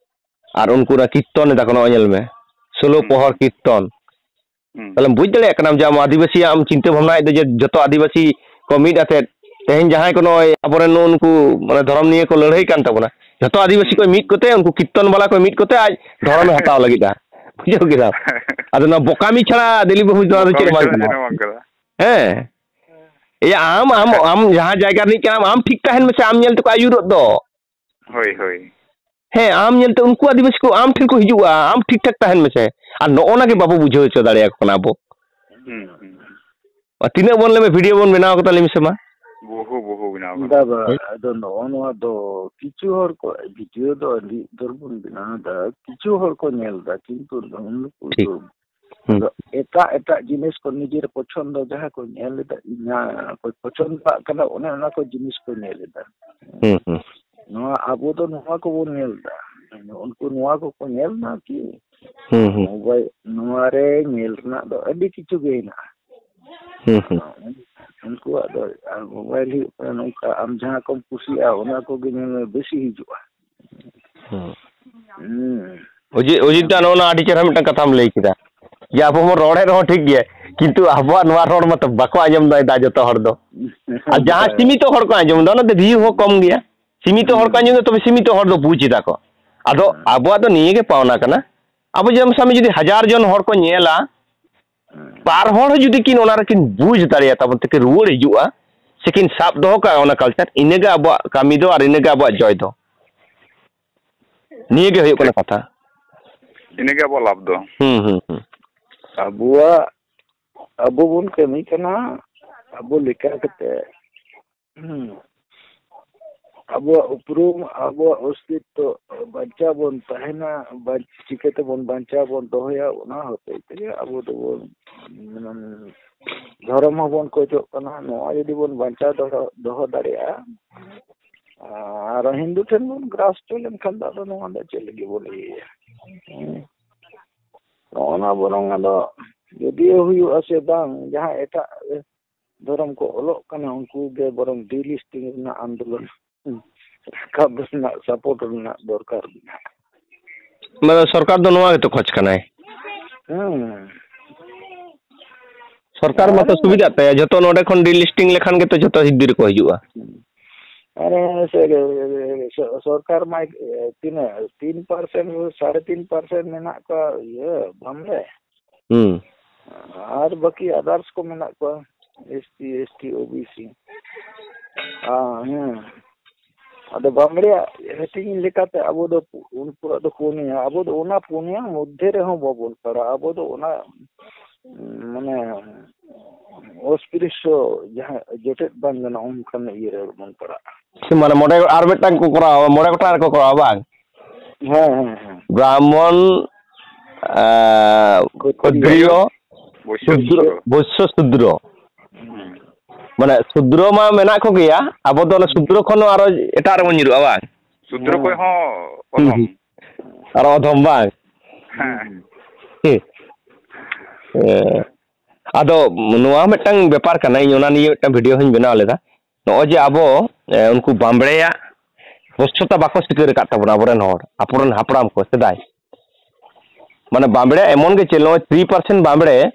ᱟᱨ ᱩᱱᱠᱩ ᱚᱱᱟ ᱠᱤᱨᱛᱚᱱ ᱮᱫᱟ ᱠᱚ, ᱱᱚᱜᱼᱚᱭ ᱧᱮᱞ ᱢᱮ, ᱥᱳᱞᱳ ᱦᱩᱸ᱾ ᱯᱚᱦᱚᱨ ᱠᱤᱨᱛᱚᱱ᱾" ᱦᱩᱸ᱾ ᱛᱟᱦᱞᱮᱢ ᱵᱩᱡᱽ ᱫᱟᱲᱮᱭᱟᱜ ᱠᱟᱱᱟᱢ ᱡᱮ ᱟᱢ ᱟᱹᱫᱤᱵᱟᱹᱥᱤᱭᱟᱜ ᱮᱢ ᱪᱤᱱᱛᱟᱹ ᱵᱷᱟᱵᱽᱱᱟᱭᱮᱫ ᱫᱚ ᱡᱮ ᱡᱚᱛᱚ ᱟᱹᱫᱤᱵᱟᱹᱥᱤ ᱠᱚ ᱢᱤᱫ ᱟᱛᱮᱫ, ᱛᱮᱦᱮᱧ ᱡᱟᱦᱟᱸᱭ ᱠᱚ ᱱᱚᱜᱼᱚᱭ ᱟᱵᱚᱨᱮᱱ ᱱᱩᱜᱼᱩ ᱱᱩᱠᱩ ᱢᱟᱱᱮ ᱫᱷᱚᱨᱚᱢ ᱱᱤᱭᱟᱹ ᱠᱚ ᱞᱟᱹᱲᱦᱟᱹᱭ ᱠᱟᱱ ᱛᱟᱵᱚᱱᱟ, ᱡᱷᱚᱛᱚ ᱟᱹᱫᱤᱵᱟᱹᱥᱤ ᱦᱩᱸ᱾ ᱠᱚ ᱢᱤᱫ ᱠᱚᱛᱮ ᱩᱱᱠᱩ ᱠᱤᱨᱛᱚᱱ ᱵᱟᱞᱟ ᱠᱚ ᱢᱤᱫ ᱠᱚᱛᱮ ᱟᱡ ᱫᱷᱚᱨᱚᱢᱮ ᱦᱟᱛᱟᱣ ᱞᱟᱹᱜᱤᱫᱼᱟ᱾ ᱵᱩᱡᱷᱟᱹᱣ ᱠᱮᱫᱟᱢ? ᱟᱫᱚ ᱱᱚᱣᱟ ᱵᱚᱠᱟᱢᱤ ᱪᱷᱟᱲᱟ ᱫᱤᱞᱤᱯ ᱵᱟᱹᱵᱩ ᱱᱚᱣᱟ ᱫᱚ ᱪᱮᱫ ᱵᱚᱠᱟᱢᱤ ᱦᱚᱸ ᱵᱟᱝ ᱪᱷᱟᱲᱟ ᱠᱟᱱᱟ᱾ ᱪᱮᱫ ᱦᱚᱸ ᱵᱟᱝ ᱠᱟᱱᱟ᱾ ᱦᱮᱸ᱾ ᱮᱭᱟ ᱟᱢ, ᱟᱢ, ᱟᱢ ᱡᱟᱦᱟᱸ ᱡᱟᱭᱜᱟ ᱨᱤᱱᱤᱡ ᱠᱟᱱᱟᱢ, ᱟᱢ ᱴᱷᱤᱠ ᱛᱟᱦᱮᱱ ᱢᱮᱥᱮ, ᱟᱢ ᱧᱮᱞ ᱛᱮᱠᱚ ᱟᱹᱭᱩᱨᱚᱜ ᱫᱚ᱾ ᱦᱳᱭ, ᱦᱳᱭ᱾ ᱦᱮᱸ, ᱟᱢ ᱧᱮᱞᱛᱮ ᱩᱱᱠᱩ ᱟᱹᱫᱤᱵᱟᱹᱥᱤ ᱠᱚ ᱟᱢ ᱴᱷᱮᱱ ᱠᱚ ᱦᱤᱡᱩᱜᱼᱟ, ᱟᱢ ᱴᱷᱤᱠ ᱴᱷᱟᱠ ᱛᱟᱦᱮᱱ ᱢᱮᱥᱮ᱾ ᱟᱨ ᱱᱚᱜᱼᱚ ᱱᱟ ᱜᱮ ᱵᱟᱵᱚ ᱵᱩᱡᱷᱟᱹᱣ ᱦᱚᱪᱚ ᱫᱟᱲᱮᱭᱟᱠᱚ ᱠᱟᱱᱟ ᱟᱵᱚ᱾ ᱦᱩᱸ, ᱦᱩᱸ᱾ ᱟᱨ ᱛᱤᱱᱟᱹᱜ ᱵᱚᱱ ᱞᱟᱹᱭ ᱢᱮ, video ᱵᱚᱱ ᱵᱮᱱᱟᱣ ᱠᱟᱫᱟ, ᱞᱟᱹᱭ ᱢᱮᱥᱮ ᱢᱟ᱾ ᱵᱚᱦᱩ, ᱵᱚᱦᱩ ᱵᱮᱱᱟᱣ ᱠᱟᱫᱟ᱾ ᱵᱟᱵᱟ, ᱦᱳᱭ᱾ ᱟᱫᱚ ᱱᱚᱜᱼᱚ ᱱᱚᱣᱟ ᱫᱚ ᱠᱤᱪᱷᱩ ᱦᱚᱲ ᱠᱚ video ᱫᱚ ᱟᱹᱰᱤ ᱩᱛᱟᱹᱨ ᱵᱚᱱ ᱵᱮᱱᱟᱣ ᱮᱫᱟ, ᱠᱤᱪᱷᱩ ᱦᱚᱲ ᱠᱚ ᱧᱮᱞ ᱮᱫᱟ, ᱠᱤᱱᱛᱩ ᱱᱩᱠᱩ ᱴᱷᱤᱠ᱾ ᱫᱚ ᱦᱩᱸ᱾ ᱟᱫᱚ ᱮᱴᱟᱜ, ᱮᱴᱟᱜ ᱡᱤᱱᱤᱥ ᱠᱚ ᱱᱤᱡᱮᱨ ᱯᱚᱪᱷᱚᱱᱫᱚ ᱡᱟᱦᱟᱸ ᱠᱚ ᱧᱮᱞ ᱮᱫᱟ, ᱤᱧᱟᱹᱜ ᱠᱚ ᱯᱚᱪᱷᱚᱱᱫᱚ ᱠᱟᱜ ᱠᱟᱱᱟ, ᱚᱱᱮ ᱚᱱᱟ ᱠᱚ ᱡᱤᱱᱤᱥ ᱠᱚ ᱧᱮᱞ ᱮᱫᱟ᱾ ᱦᱩᱸ, ᱦᱩᱸ᱾ ᱱᱚᱣᱟ ᱟᱵᱚ ᱫᱚ ᱱᱚᱣᱟ ᱠᱚᱵᱚᱱ ᱧᱮᱞ ᱮᱫᱟ, ᱩᱱᱠᱩ ᱱᱚᱣᱟ ᱠᱚᱠᱚ ᱧᱮᱞ ᱢᱟ ᱠᱤ? ᱦᱩᱸ, ᱦᱩᱸ᱾ ᱢᱳᱵᱟᱭᱤᱞ, ᱱᱚᱣᱟ ᱨᱮ ᱧᱮᱞ ᱨᱮᱱᱟᱜ ᱫᱚ ᱟᱹᱰᱤ ᱠᱤᱪᱷᱩ ᱜᱮ ᱦᱮᱱᱟᱜᱼᱟ᱾ ᱦᱩᱸ, ᱦᱩᱸ᱾ ᱩᱱᱠᱩᱣᱟᱜ ᱫᱚ ᱟᱨ ᱢᱳᱵᱟᱭᱤᱞ ᱦᱩᱭᱩᱜ ᱠᱟᱱᱟ ᱱᱚᱝᱠᱟ, ᱟᱢ ᱡᱟᱦᱟᱸ ᱠᱚᱢ ᱠᱩᱥᱤᱭᱟᱜᱼᱟ, ᱚᱱᱟ ᱠᱚᱜᱮ ᱧᱮᱞ ᱢᱮ, ᱵᱮᱥᱤ ᱦᱤᱡᱩᱜᱼᱟ᱾ ᱦᱩᱸ᱾ ᱦᱩᱸ᱾ ᱚᱡᱤᱛ, ᱚᱡᱤᱛ ᱫᱟ, ᱱᱚᱜᱼᱚ ᱱᱚᱣᱟ ᱟᱹᱰᱤ ᱪᱮᱦᱨᱟ ᱢᱤᱫᱴᱟᱝ ᱠᱟᱛᱷᱟᱢ ᱞᱟᱹᱭ ᱠᱮᱫᱟ, ᱡᱮ ᱟᱵᱚ ᱵᱚᱱ ᱨᱚᱲᱮᱫ ᱨᱮᱦᱚᱸ ᱴᱷᱤᱠ ᱜᱮᱭᱟ, ᱠᱤᱱᱛᱩ ᱟᱵᱚᱣᱟᱜ ᱱᱚᱣᱟ ᱨᱚᱲ ᱢᱟᱛᱚ ᱵᱟᱠᱚ ᱟᱸᱡᱚᱢ ᱫᱟ ᱡᱚᱛᱚ ᱦᱚᱲ ᱫᱚ᱾ ᱟᱨ ᱡᱟᱦᱟᱸ ᱥᱤᱢᱤᱛᱚ ᱦᱚᱲ ᱠᱚ ᱟᱸᱡᱚᱢ ᱫᱟ, ᱚᱱᱟ ᱫᱚ view ᱦᱚᱸ ᱠᱚᱢ ᱜᱮᱭᱟ᱾ ᱥᱤᱢᱤᱛᱚ ᱦᱚᱲ ᱠᱚ ᱟᱸᱡᱚᱢ ᱫᱟ, ᱛᱚᱵᱮ ᱥᱤᱢᱤᱛᱚ ᱦᱚᱲ ᱫᱚ ᱵᱩᱡᱽ ᱮᱫᱟ ᱠᱚ᱾ ᱟᱫᱚ ᱟᱵᱚᱣᱟᱜ ᱫᱚ ᱱᱤᱭᱟᱹ ᱜᱮ ᱯᱟᱣᱱᱟ ᱠᱟᱱᱟ, ᱟᱵᱚ ᱡᱮᱢᱚᱱ ᱥᱟᱵ ᱢᱮ ᱡᱩᱫᱤ ᱦᱟᱡᱟᱨ ᱡᱚᱱ ᱦᱚᱲ ᱠᱚ ᱧᱮᱞᱟ, ᱵᱟᱨ ᱦᱚᱲ ᱦᱚᱸ ᱡᱩᱫᱤ ᱠᱤᱱ ᱚᱱᱟ ᱨᱮᱠᱤᱱ ᱵᱩᱡᱽ ᱫᱟᱲᱮᱭᱟᱜ ᱛᱟᱵᱚᱱ ᱛᱮᱠᱤᱱ ᱨᱩᱣᱟᱹᱲ ᱦᱤᱡᱩᱜᱼᱟ, ᱥᱮᱠᱤᱱ ᱥᱟᱵ ᱫᱚᱦᱚ ᱠᱟᱜᱼᱟ ᱚᱱᱟ ᱠᱟᱞᱪᱟᱨ, ᱤᱱᱟᱹᱜᱮ ᱟᱵᱚᱣᱟᱜ ᱠᱟᱹᱢᱤ ᱫᱚ ᱟᱨ ᱤᱱᱟᱹᱜᱮ ᱟᱵᱚᱣᱟᱜ ᱡᱚᱭ ᱫᱚ᱾ ᱱᱤᱭᱟᱹ ᱜᱮ ᱦᱩᱭᱩᱜ ᱠᱟᱱᱟ ᱠᱟᱛᱷᱟ᱾ ᱤᱱᱟᱹᱜᱮ ᱟᱵᱚᱣᱟᱜ ᱞᱟᱵᱷ ᱫᱚ᱾ ᱦᱩᱸ, ᱦᱩᱸ, ᱦᱩᱸ᱾ ᱟᱵᱚᱣᱟᱜ, ᱟᱵᱚ ᱵᱚᱱ ᱠᱟᱹᱢᱤ ᱠᱟᱱᱟ, ᱟᱵᱚ ᱞᱮᱠᱟ ᱠᱟᱛᱮ, ᱦᱩᱸ, ᱟᱵᱚᱣᱟᱜ ᱩᱯᱨᱩᱢ, ᱟᱵᱚᱣᱟᱜ ᱚᱥᱛᱤᱛᱛᱚ ᱵᱟᱧᱪᱟᱣ ᱵᱚᱱ ᱛᱟᱦᱮᱱᱟ, ᱵᱟᱧ-, ᱪᱤᱠᱟᱹ ᱛᱮᱵᱚᱱ ᱵᱟᱧᱪᱟᱣ ᱵᱚᱱ ᱫᱚᱦᱚᱭᱟ, ᱚᱱᱟ ᱦᱚᱛᱮᱡ ᱛᱮᱜᱮ ᱟᱵᱚ ᱫᱚᱵᱚᱱ, ᱢᱟᱱᱮ, ᱫᱷᱚᱨᱚᱢ ᱦᱚᱸᱵᱚᱱ ᱠᱷᱚᱡᱚᱜ ᱠᱟᱱᱟ᱾ ᱱᱚᱣᱟ ᱡᱩᱫᱤ ᱵᱚᱱ ᱵᱟᱧᱪᱟᱣ ᱫᱚᱦᱚ, ᱫᱚᱦᱚ ᱫᱟᱲᱮᱭᱟᱜᱼᱟ, ᱟᱨ ᱦᱤᱱᱫᱩ ᱴᱷᱮᱱ ᱵᱚᱱ ᱜᱨᱟᱥ ᱦᱚᱪᱚ ᱞᱮᱱᱠᱷᱟᱱ ᱫᱚ ᱟᱫᱚ ᱱᱚᱣᱟ ᱫᱚ ᱪᱮᱫ ᱞᱟᱹᱜᱤᱫ ᱵᱚᱱ ᱤᱭᱟᱹᱭᱟ? ᱦᱮᱸ᱾ ᱱᱚᱜᱼᱚ ᱱᱟ ᱵᱚᱨᱚᱝ ᱟᱫᱚ ᱡᱩᱫᱤᱭᱳ ᱦᱩᱭᱩᱜᱼᱟ ᱥᱮ ᱵᱟᱝ, ᱡᱟᱦᱟᱸ ᱮᱴᱟᱜ ᱫᱷᱚᱨᱚᱢ ᱠᱚ ᱚᱞᱚᱜ ᱠᱟᱱᱟ, ᱩᱱᱠᱩ ᱜᱮ ᱵᱚᱨᱚᱝ delisting ᱨᱮᱱᱟᱜ ᱟᱱᱫᱳᱞᱚᱱ ᱨᱟᱠᱟᱵ ᱨᱮᱱᱟᱜ, support ᱨᱮᱱᱟᱜ ᱫᱚᱨᱠᱟᱨ ᱢᱮᱱᱟᱜᱼᱟ᱾ ᱢᱟᱱᱮ ᱥᱚᱨᱠᱟᱨ ᱫᱚ ᱱᱚᱣᱟ ᱜᱮᱛᱚ ᱠᱷᱚᱡᱽ ᱠᱟᱱᱟᱭ᱾ ᱦᱮᱸ᱾ ᱥᱚᱨᱠᱟᱨ ᱢᱟᱛᱚ ᱟᱨ ᱥᱩᱵᱤᱫᱷᱟᱜ ᱛᱟᱭᱟ, ᱡᱷᱚᱛᱚ ᱱᱚᱰᱮ ᱠᱷᱚᱱ delisting ᱞᱮᱠᱷᱟᱱ ᱜᱮᱛᱚ ᱡᱷᱚᱛᱚ ᱦᱤᱫᱤ ᱨᱮᱠᱚ ᱦᱤᱡᱩᱜᱼᱟ᱾ ᱟᱨ ᱥᱮ-, ᱥᱚ-, ᱥᱚᱨᱠᱟᱨ ᱢᱟ ᱛᱤᱱᱟᱹᱜ ᱛᱤᱱ percent, ᱥᱟᱲᱮ ᱛᱤᱱ percent ᱢᱮᱱᱟᱜ ᱠᱚᱣᱟ ᱤᱭᱟᱹ ᱵᱟᱢᱞᱮ᱾ ᱦᱩᱸ᱾ ᱟᱨ ᱵᱟᱹᱠᱤ others ᱠᱚ ᱢᱮᱱᱟᱜ ᱠᱚᱣᱟ, S T, S T, O B C᱾ ᱟᱨ, ᱦᱮᱸ, ᱟᱫᱚ ᱵᱟᱢᱲᱮᱭᱟᱜ ᱦᱟᱹᱴᱤᱧ ᱞᱮᱠᱟᱛᱮ ᱟᱵᱚ ᱫᱚ ᱩᱱᱠᱩᱣᱟᱜ ᱫᱚ ᱯᱩᱱᱭᱟ, ᱟᱵᱚ ᱫᱚ ᱚᱱᱟ ᱯᱩᱱᱭᱟ ᱢᱚᱫᱽᱫᱷᱮ ᱨᱮᱦᱚᱸ ᱵᱟᱵᱚᱱ ᱯᱟᱲᱟᱜᱼᱟ᱾ ᱟᱵᱚ ᱫᱚ ᱚᱱᱟ, ᱢᱟᱱᱮ, ᱚᱥᱯᱨᱤᱥᱭᱚ ᱡᱟᱦᱟᱸ ᱡᱚᱴᱮᱫ ᱵᱟᱝ ᱜᱟᱱᱚᱜᱼᱟ, ᱚᱱᱠᱟᱱ ᱤᱭᱟᱹ ᱨᱮᱵᱚᱱ ᱯᱟᱲᱟᱜᱼᱟ᱾ ᱥᱮ ᱢᱟᱱᱮ ᱢᱚᱬᱮ, ᱟᱨ ᱢᱤᱫᱴᱟᱝ ᱠᱚ ᱠᱚᱨᱟᱣᱟ, ᱢᱚᱬᱮ ᱜᱚᱴᱟᱝ ᱨᱮᱠᱚ ᱠᱚᱨᱟᱣᱟ, ᱵᱟᱝ? ᱦᱮᱸ, ᱦᱮᱸ, ᱦᱮᱸ᱾ ᱵᱨᱟᱦᱢᱚᱱ, ᱟᱸ, ᱠᱷᱚᱛᱨᱤᱭᱚ, ᱠᱷᱚᱛᱨᱤᱭᱚ, ᱵᱳᱭᱥᱭᱚ, ᱥᱩᱫᱨᱚ, ᱥᱩᱫᱨᱚ᱾ ᱵᱳᱭᱥᱭᱚ, ᱥᱩᱫᱨᱚ᱾ ᱦᱩᱸ᱾ ᱢᱟᱱᱮ ᱥᱩᱫᱨᱚ ᱢᱟ ᱢᱮᱱᱟᱜ ᱠᱚᱜᱮᱭᱟ, ᱟᱵᱚ ᱫᱚ ᱚᱱᱟ ᱥᱩᱫᱨᱚ ᱠᱷᱚᱱ ᱦᱚᱸ ᱟᱨᱚ ᱮᱴᱟᱜ ᱨᱮᱵᱚᱱ ᱧᱩᱨᱩᱜᱼᱟ, ᱵᱟᱝ? ᱥᱩᱫᱨᱚ ᱦᱮᱸ᱾ ᱠᱷᱚᱱ ᱦᱚᱸ ᱦᱩᱸ, ᱚᱫᱷᱚᱢ᱾ ᱦᱩᱸ᱾ ᱟᱨᱚ ᱚᱫᱷᱚᱢ, ᱵᱟᱝ? ᱦᱮᱸ᱾ ᱦᱮᱸ᱾ ᱦᱮᱸ᱾ ᱟᱫᱚ ᱱᱚᱣᱟ ᱢᱤᱫᱴᱟᱝ ᱵᱮᱯᱟᱨ ᱠᱟᱱᱟ, ᱤᱧ ᱚᱱᱟ ᱱᱤᱭᱮ ᱢᱤᱫᱴᱟᱝ video ᱦᱚᱸᱧ ᱵᱮᱱᱟᱣ ᱞᱮᱫᱟ᱾ ᱱᱚᱜᱼᱚᱭ ᱡᱮ ᱟᱵᱚ, ᱮ, ᱩᱱᱠᱩ ᱵᱟᱢᱵᱲᱮᱭᱟᱜ ᱥᱯᱚᱥᱴᱚᱛᱟ ᱵᱟᱠᱚ ᱥᱤᱠᱟᱹᱨ ᱟᱠᱟᱫ ᱛᱟᱵᱚᱱᱟ ᱟᱵᱚᱨᱮᱱ ᱦᱚᱲ, ᱟᱵᱚᱨᱮᱱ ᱦᱟᱯᱲᱟᱢ ᱠᱚ ᱥᱮᱫᱟᱭ᱾ ᱢᱟᱱᱮ ᱵᱟᱢᱵᱲᱮ ᱮᱢᱚᱱ ᱜᱮ ᱪᱮᱫ, ᱱᱚᱜᱼᱚᱭ three percent ᱵᱟᱢᱵᱲᱮ,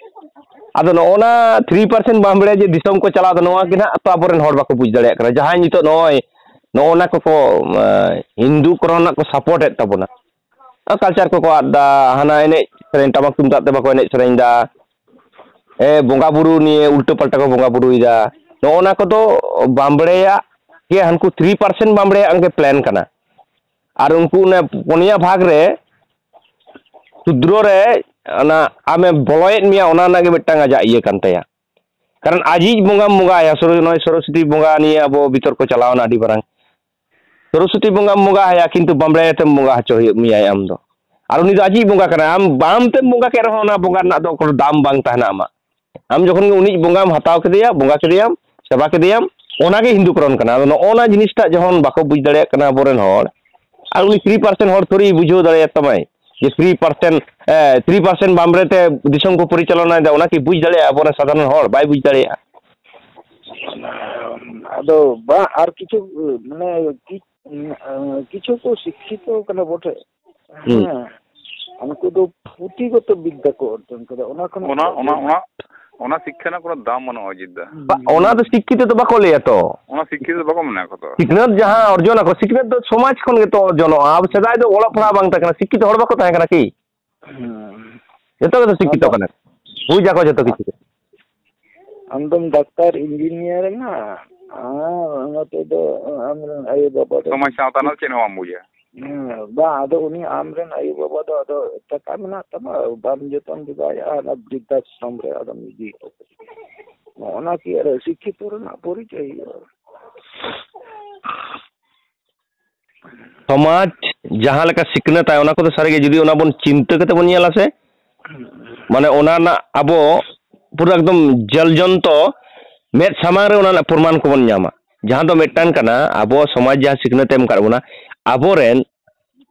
ᱟᱫᱚ ᱱᱚᱜᱼᱚ ᱱᱟ three percent ᱵᱟᱢᱵᱲᱮ ᱡᱮ ᱫᱤᱥᱚᱢ ᱠᱚ ᱪᱟᱞᱟᱣ ᱮᱫᱟ, ᱱᱚᱣᱟ ᱜᱮ ᱱᱟᱦᱟᱜ ᱛᱚ ᱟᱵᱚᱨᱮᱱ ᱦᱚᱲ ᱵᱟᱠᱚ ᱵᱩᱡᱽ ᱫᱟᱲᱮᱭᱟᱜ ᱠᱟᱱᱟ᱾ ᱡᱟᱦᱟᱸᱭ ᱱᱤᱛᱚᱜ ᱱᱚᱜᱼᱚᱭ ᱱᱚᱜᱼᱚ ᱱᱟ ᱠᱚᱠᱚ, ᱮᱸ, ᱦᱤᱱᱫᱩ ᱠᱚᱨᱮᱱᱟᱜ ᱠᱚ ᱥᱟᱯᱳᱨᱴ ᱮᱫ ᱛᱟᱵᱚᱱᱟ᱾ ᱟᱨ ᱠᱟᱞᱪᱟᱨ ᱠᱚᱠᱚ ᱟᱫ ᱮᱫᱟ, ᱦᱟᱱᱟ ᱮᱱᱮᱡ ᱥᱮᱨᱮᱧ, ᱴᱟᱢᱟᱠ ᱛᱩᱢᱫᱟᱜ ᱛᱮ ᱵᱟᱠᱚ ᱮᱱᱮᱡ ᱥᱮᱨᱮᱧ ᱮᱫᱟ᱾ ᱮ, ᱵᱚᱸᱜᱟ ᱵᱩᱨᱩ ᱱᱤᱭᱮ ᱩᱞᱴᱟᱹ ᱯᱟᱞᱴᱟ ᱠᱚ ᱵᱚᱸᱜᱟ ᱵᱩᱨᱩᱭᱮᱫᱟ᱾ ᱱᱚᱜᱼᱚ ᱱᱟ ᱠᱚᱫᱚ ᱵᱟᱢᱵᱲᱮᱭᱟᱜ ᱜᱮ, ᱦᱟᱱᱠᱩ ᱛᱷᱨᱤ ᱯᱟᱨᱥᱮᱱᱴ ᱵᱟᱢᱵᱲᱮᱭᱟᱜ ᱜᱮ ᱯᱞᱮᱱ ᱠᱟᱱᱟ᱾ ᱟᱨ ᱩᱱᱠᱩ ᱚᱱᱮ ᱯᱩᱱᱭᱟ ᱵᱷᱟᱜᱽ ᱨᱮ ᱥᱩᱫᱨᱚ ᱨᱮ ᱚᱱᱟ ᱟᱢᱮ ᱵᱚᱞᱚᱭᱮᱫ ᱢᱮᱭᱟ, ᱚᱱᱟ ᱨᱮᱱᱟᱜ ᱜᱮ ᱢᱤᱫᱴᱟᱝ ᱟᱡᱟᱜ ᱤᱭᱟᱹ ᱠᱟᱱ ᱛᱟᱭᱟ᱾ ᱠᱟᱨᱚᱱ ᱟᱡᱤᱡ ᱵᱚᱸᱜᱟᱢ ᱵᱚᱸᱜᱟᱭᱟ, ᱥᱚᱨᱚ-, ᱱᱚᱜᱼᱚᱭ ᱥᱚᱨᱚᱥᱚᱛᱤ ᱵᱚᱸᱜᱟ ᱱᱤᱭᱮ ᱟᱵᱚ ᱵᱤᱛᱚᱨᱠᱚ ᱪᱟᱞᱟᱣᱱᱟ ᱟᱹᱰᱤ ᱢᱟᱨᱟᱝ᱾ ᱥᱚᱨᱚᱥᱚᱛᱤ ᱵᱚᱸᱜᱟᱢ ᱵᱚᱸᱜᱟ ᱟᱭᱟ, ᱠᱤᱱᱛᱩ ᱵᱟᱢᱵᱲᱮ ᱟᱛᱮᱢ ᱵᱚᱸᱜᱟ ᱦᱚᱪᱚ ᱦᱩᱭᱩᱜ ᱢᱮᱭᱟᱭ ᱟᱢ ᱫᱚ᱾ ᱟᱨ ᱩᱱᱤ ᱫᱚ ᱟᱡᱤᱡ ᱵᱚᱸᱜᱟ ᱠᱟᱱᱟᱭ, ᱟᱢ ᱵᱟᱢ ᱛᱮᱢ ᱵᱚᱸᱜᱟ ᱠᱮᱫ ᱨᱮᱦᱚᱸ ᱚᱱᱟ ᱵᱚᱸᱜᱟ ᱨᱮᱱᱟᱜ ᱫᱚ ᱠᱳᱱᱳ ᱫᱟᱢ ᱵᱟᱝ ᱛᱟᱦᱮᱱᱟ ᱟᱢᱟᱜ᱾ ᱟᱢ ᱡᱚᱠᱷᱚᱱ ᱜᱮ ᱩᱱᱤ ᱵᱚᱸᱜᱟᱢ ᱦᱟᱛᱟᱣ ᱠᱮᱫᱮᱭᱟ, ᱵᱚᱸᱜᱟ ᱠᱮᱫᱮᱭᱟᱢ, ᱥᱮᱵᱟ ᱠᱮᱫᱮᱭᱟᱢ, ᱚᱱᱟᱜᱮ ᱦᱤᱱᱫᱩ ᱠᱚᱨᱚᱱ ᱠᱟᱱᱟ᱾ ᱟᱫᱚ ᱱᱚᱜᱼᱚ ᱱᱟ ᱡᱤᱱᱤᱥᱴᱟᱜ ᱡᱚᱠᱷᱚᱱ ᱵᱟᱠᱚ ᱵᱩᱡᱽ ᱫᱟᱲᱮᱭᱟᱜ ᱠᱟᱱᱟ ᱟᱵᱚᱨᱮᱱ ᱦᱚᱲ, ᱟᱨ ᱩᱱᱤ ᱛᱷᱨᱤ ᱯᱟᱨᱥᱮᱱᱴ ᱦᱚᱲ ᱛᱷᱚᱲᱤ ᱵᱩᱡᱷᱟᱹᱣ ᱫᱟᱲᱮᱭᱟᱜ ᱛᱟᱢᱟᱭ ᱡᱮ ᱛᱷᱨᱤ ᱯᱟᱨᱥᱮᱱᱴ, ᱮ, ᱛᱷᱨᱤ ᱯᱟᱨᱥᱮᱱᱴ ᱵᱟᱢᱵᱽᱲᱮ ᱛᱮ ᱫᱤᱥᱚᱢ ᱠᱚ ᱯᱚᱨᱤᱪᱟᱞᱚᱱᱟᱭᱮᱫᱟ, ᱚᱱᱟ ᱠᱤ ᱵᱩᱡᱽ ᱫᱟᱲᱮᱭᱟᱜᱼᱟ ᱟᱵᱚᱨᱮᱱ ᱥᱟᱫᱷᱟᱨᱚᱱ ᱦᱚᱲ? ᱵᱟᱭ ᱵᱩᱡᱽ ᱫᱟᱲᱮᱭᱟᱜᱼᱟ᱾ ᱟᱫᱚ ᱵᱟᱝ, ᱟᱨ ᱠᱤᱪᱷᱩ, ᱢᱟᱱᱮ, ᱠᱤ-, ᱠᱤᱪᱷᱩ ᱠᱚ ᱥᱤᱠᱠᱷᱤᱛᱚ ᱠᱟᱱᱟ ᱵᱚᱴᱷᱮ, ᱦᱩᱸ᱾ ᱦᱮᱸ, ᱩᱱᱠᱩ ᱫᱚ ᱯᱩᱛᱷᱤᱜᱚᱛᱚ ᱵᱤᱫᱽᱫᱟ ᱠᱚ ᱚᱨᱡᱚᱱ ᱠᱟᱫᱟ, ᱚᱱᱟ ᱠᱷᱚᱱ ᱚᱱᱟ, ᱚᱱᱟ, ᱚᱱᱟ, ᱚᱱᱟ ᱥᱤᱠᱠᱷᱟ ᱨᱮᱱᱟᱜ ᱠᱳᱱᱳ ᱫᱟᱢ ᱵᱟᱹᱱᱩᱜᱼᱟ, ᱚᱡᱤᱛ ᱫᱟ᱾ ᱵᱟ, ᱚᱱᱟ ᱫᱚ ᱥᱤᱠᱠᱷᱤᱛᱚ ᱫᱚ ᱵᱟᱠᱚ ᱞᱟᱹᱭᱟ ᱛᱚ᱾ ᱚᱱᱟ ᱥᱤᱠᱠᱷᱤᱛᱚ ᱫᱚ ᱵᱟᱠᱚ ᱢᱚᱱᱮᱭᱟ ᱠᱚ ᱛᱚ᱾ ᱥᱤᱠᱷᱱᱟᱹᱛ ᱡᱟᱦᱟᱸ ᱚᱨᱡᱚᱱ ᱟᱠᱚ, ᱥᱤᱠᱷᱱᱟᱹᱛ ᱫᱚ ᱥᱚᱢᱟᱡᱽ ᱠᱷᱚᱱ ᱜᱮᱛᱚ ᱚᱨᱡᱚᱱᱚᱜᱼᱟ᱾ ᱟᱵᱚ ᱥᱮᱫᱟᱭ ᱫᱚ ᱚᱞᱚᱜ ᱯᱟᱲᱦᱟᱣ ᱵᱟᱝ ᱛᱟᱦᱮᱸ ᱠᱟᱱᱟ, ᱥᱤᱠᱠᱷᱤᱛᱚ ᱦᱚᱲ ᱵᱟᱠᱚ ᱛᱟᱦᱮᱸ ᱠᱟᱱᱟ ᱠᱤ? ᱦᱮᱸ᱾ ᱡᱚᱛᱚ ᱜᱮᱛᱚ ᱥᱤᱠᱠᱷᱤᱛᱚ ᱟᱫᱚ ᱠᱟᱱᱟ ᱠᱚ, ᱵᱩᱡᱽ ᱟᱠᱚ ᱡᱚᱛᱚ ᱠᱤᱪᱷᱩ ᱜᱮ᱾ ᱟᱢᱫᱚᱢ ᱰᱟᱠᱛᱟᱨ, ᱤᱧᱡᱤᱱᱤᱭᱟᱨ ᱮᱱᱟ, ᱟᱨ ᱱᱚᱛᱮ ᱫᱚ ᱟᱢᱨᱮᱱ ᱟᱭᱳ ᱵᱟᱵᱟ ᱫᱚ ᱥᱚᱢᱟᱡᱽ ᱥᱟᱶᱛᱟ ᱨᱮᱱᱟᱜ ᱪᱮᱫ ᱦᱚᱸ ᱵᱟᱢ ᱵᱩᱡᱟ᱾ ᱦᱮᱸ, ᱵᱟᱝ, ᱟᱫᱚ ᱩᱱᱤ ᱟᱢᱨᱮᱱ ᱟᱭᱳ ᱵᱟᱵᱟ ᱫᱚ ᱟᱫᱚ ᱴᱟᱠᱟ ᱢᱮᱱᱟᱜ ᱛᱟᱢᱟ, ᱵᱟᱢ ᱡᱚᱛᱚᱱ ᱡᱚᱜᱟᱣᱮᱫᱼᱟ, ᱚᱱᱟ ᱵᱨᱤᱫᱽᱫᱷᱟᱥᱨᱚᱢ ᱨᱮ ᱟᱫᱚᱢ ᱤᱫᱤᱭᱮᱫ ᱠᱚᱣᱟ᱾ ᱱᱚᱜᱼᱚ ᱱᱟ ᱠᱤ ᱟᱨ ᱥᱤᱠᱠᱷᱤᱛᱚ ᱨᱮᱱᱟᱜ ᱯᱚᱨᱤᱪᱚᱭ ᱦᱩᱭᱩᱜᱼᱟ? ᱥᱚᱢᱟᱡᱽ ᱡᱟᱦᱟᱸ ᱞᱮᱠᱟ ᱥᱤᱠᱷᱱᱟᱹᱛ ᱟᱭ, ᱚᱱᱟ ᱠᱚᱫᱚ ᱥᱟᱹᱨᱤᱜᱮ ᱡᱩᱫᱤ ᱚᱱᱟ ᱵᱚᱱ ᱪᱤᱱᱛᱟᱹ ᱠᱟᱛᱮ ᱵᱚᱱ ᱧᱮᱞᱟ ᱥᱮ, ᱢᱟᱱᱮ ᱚᱱᱟ ᱨᱮᱱᱟᱜ ᱟᱵᱚ ᱯᱩᱨᱟᱹ ᱮᱠᱫᱚᱢ ᱡᱚᱞᱡᱚᱱᱛᱚ ᱢᱮᱫ ᱥᱟᱢᱟᱝ ᱨᱮ ᱚᱱᱟ ᱨᱮᱱᱟᱜ ᱯᱨᱚᱢᱟᱱ ᱠᱚᱵᱚᱱ ᱧᱟᱢᱟ᱾ ᱡᱟᱦᱟᱸ ᱫᱚ ᱢᱤᱫᱴᱟᱝ ᱠᱟᱱᱟ, ᱟᱵᱚ ᱥᱚᱢᱟᱡᱽ ᱡᱟᱦᱟᱸ ᱥᱤᱠᱷᱱᱟᱹᱛ ᱮ ᱮᱢ ᱟᱠᱟᱫ ᱵᱚᱱᱟ, ᱟᱵᱚᱨᱮᱱ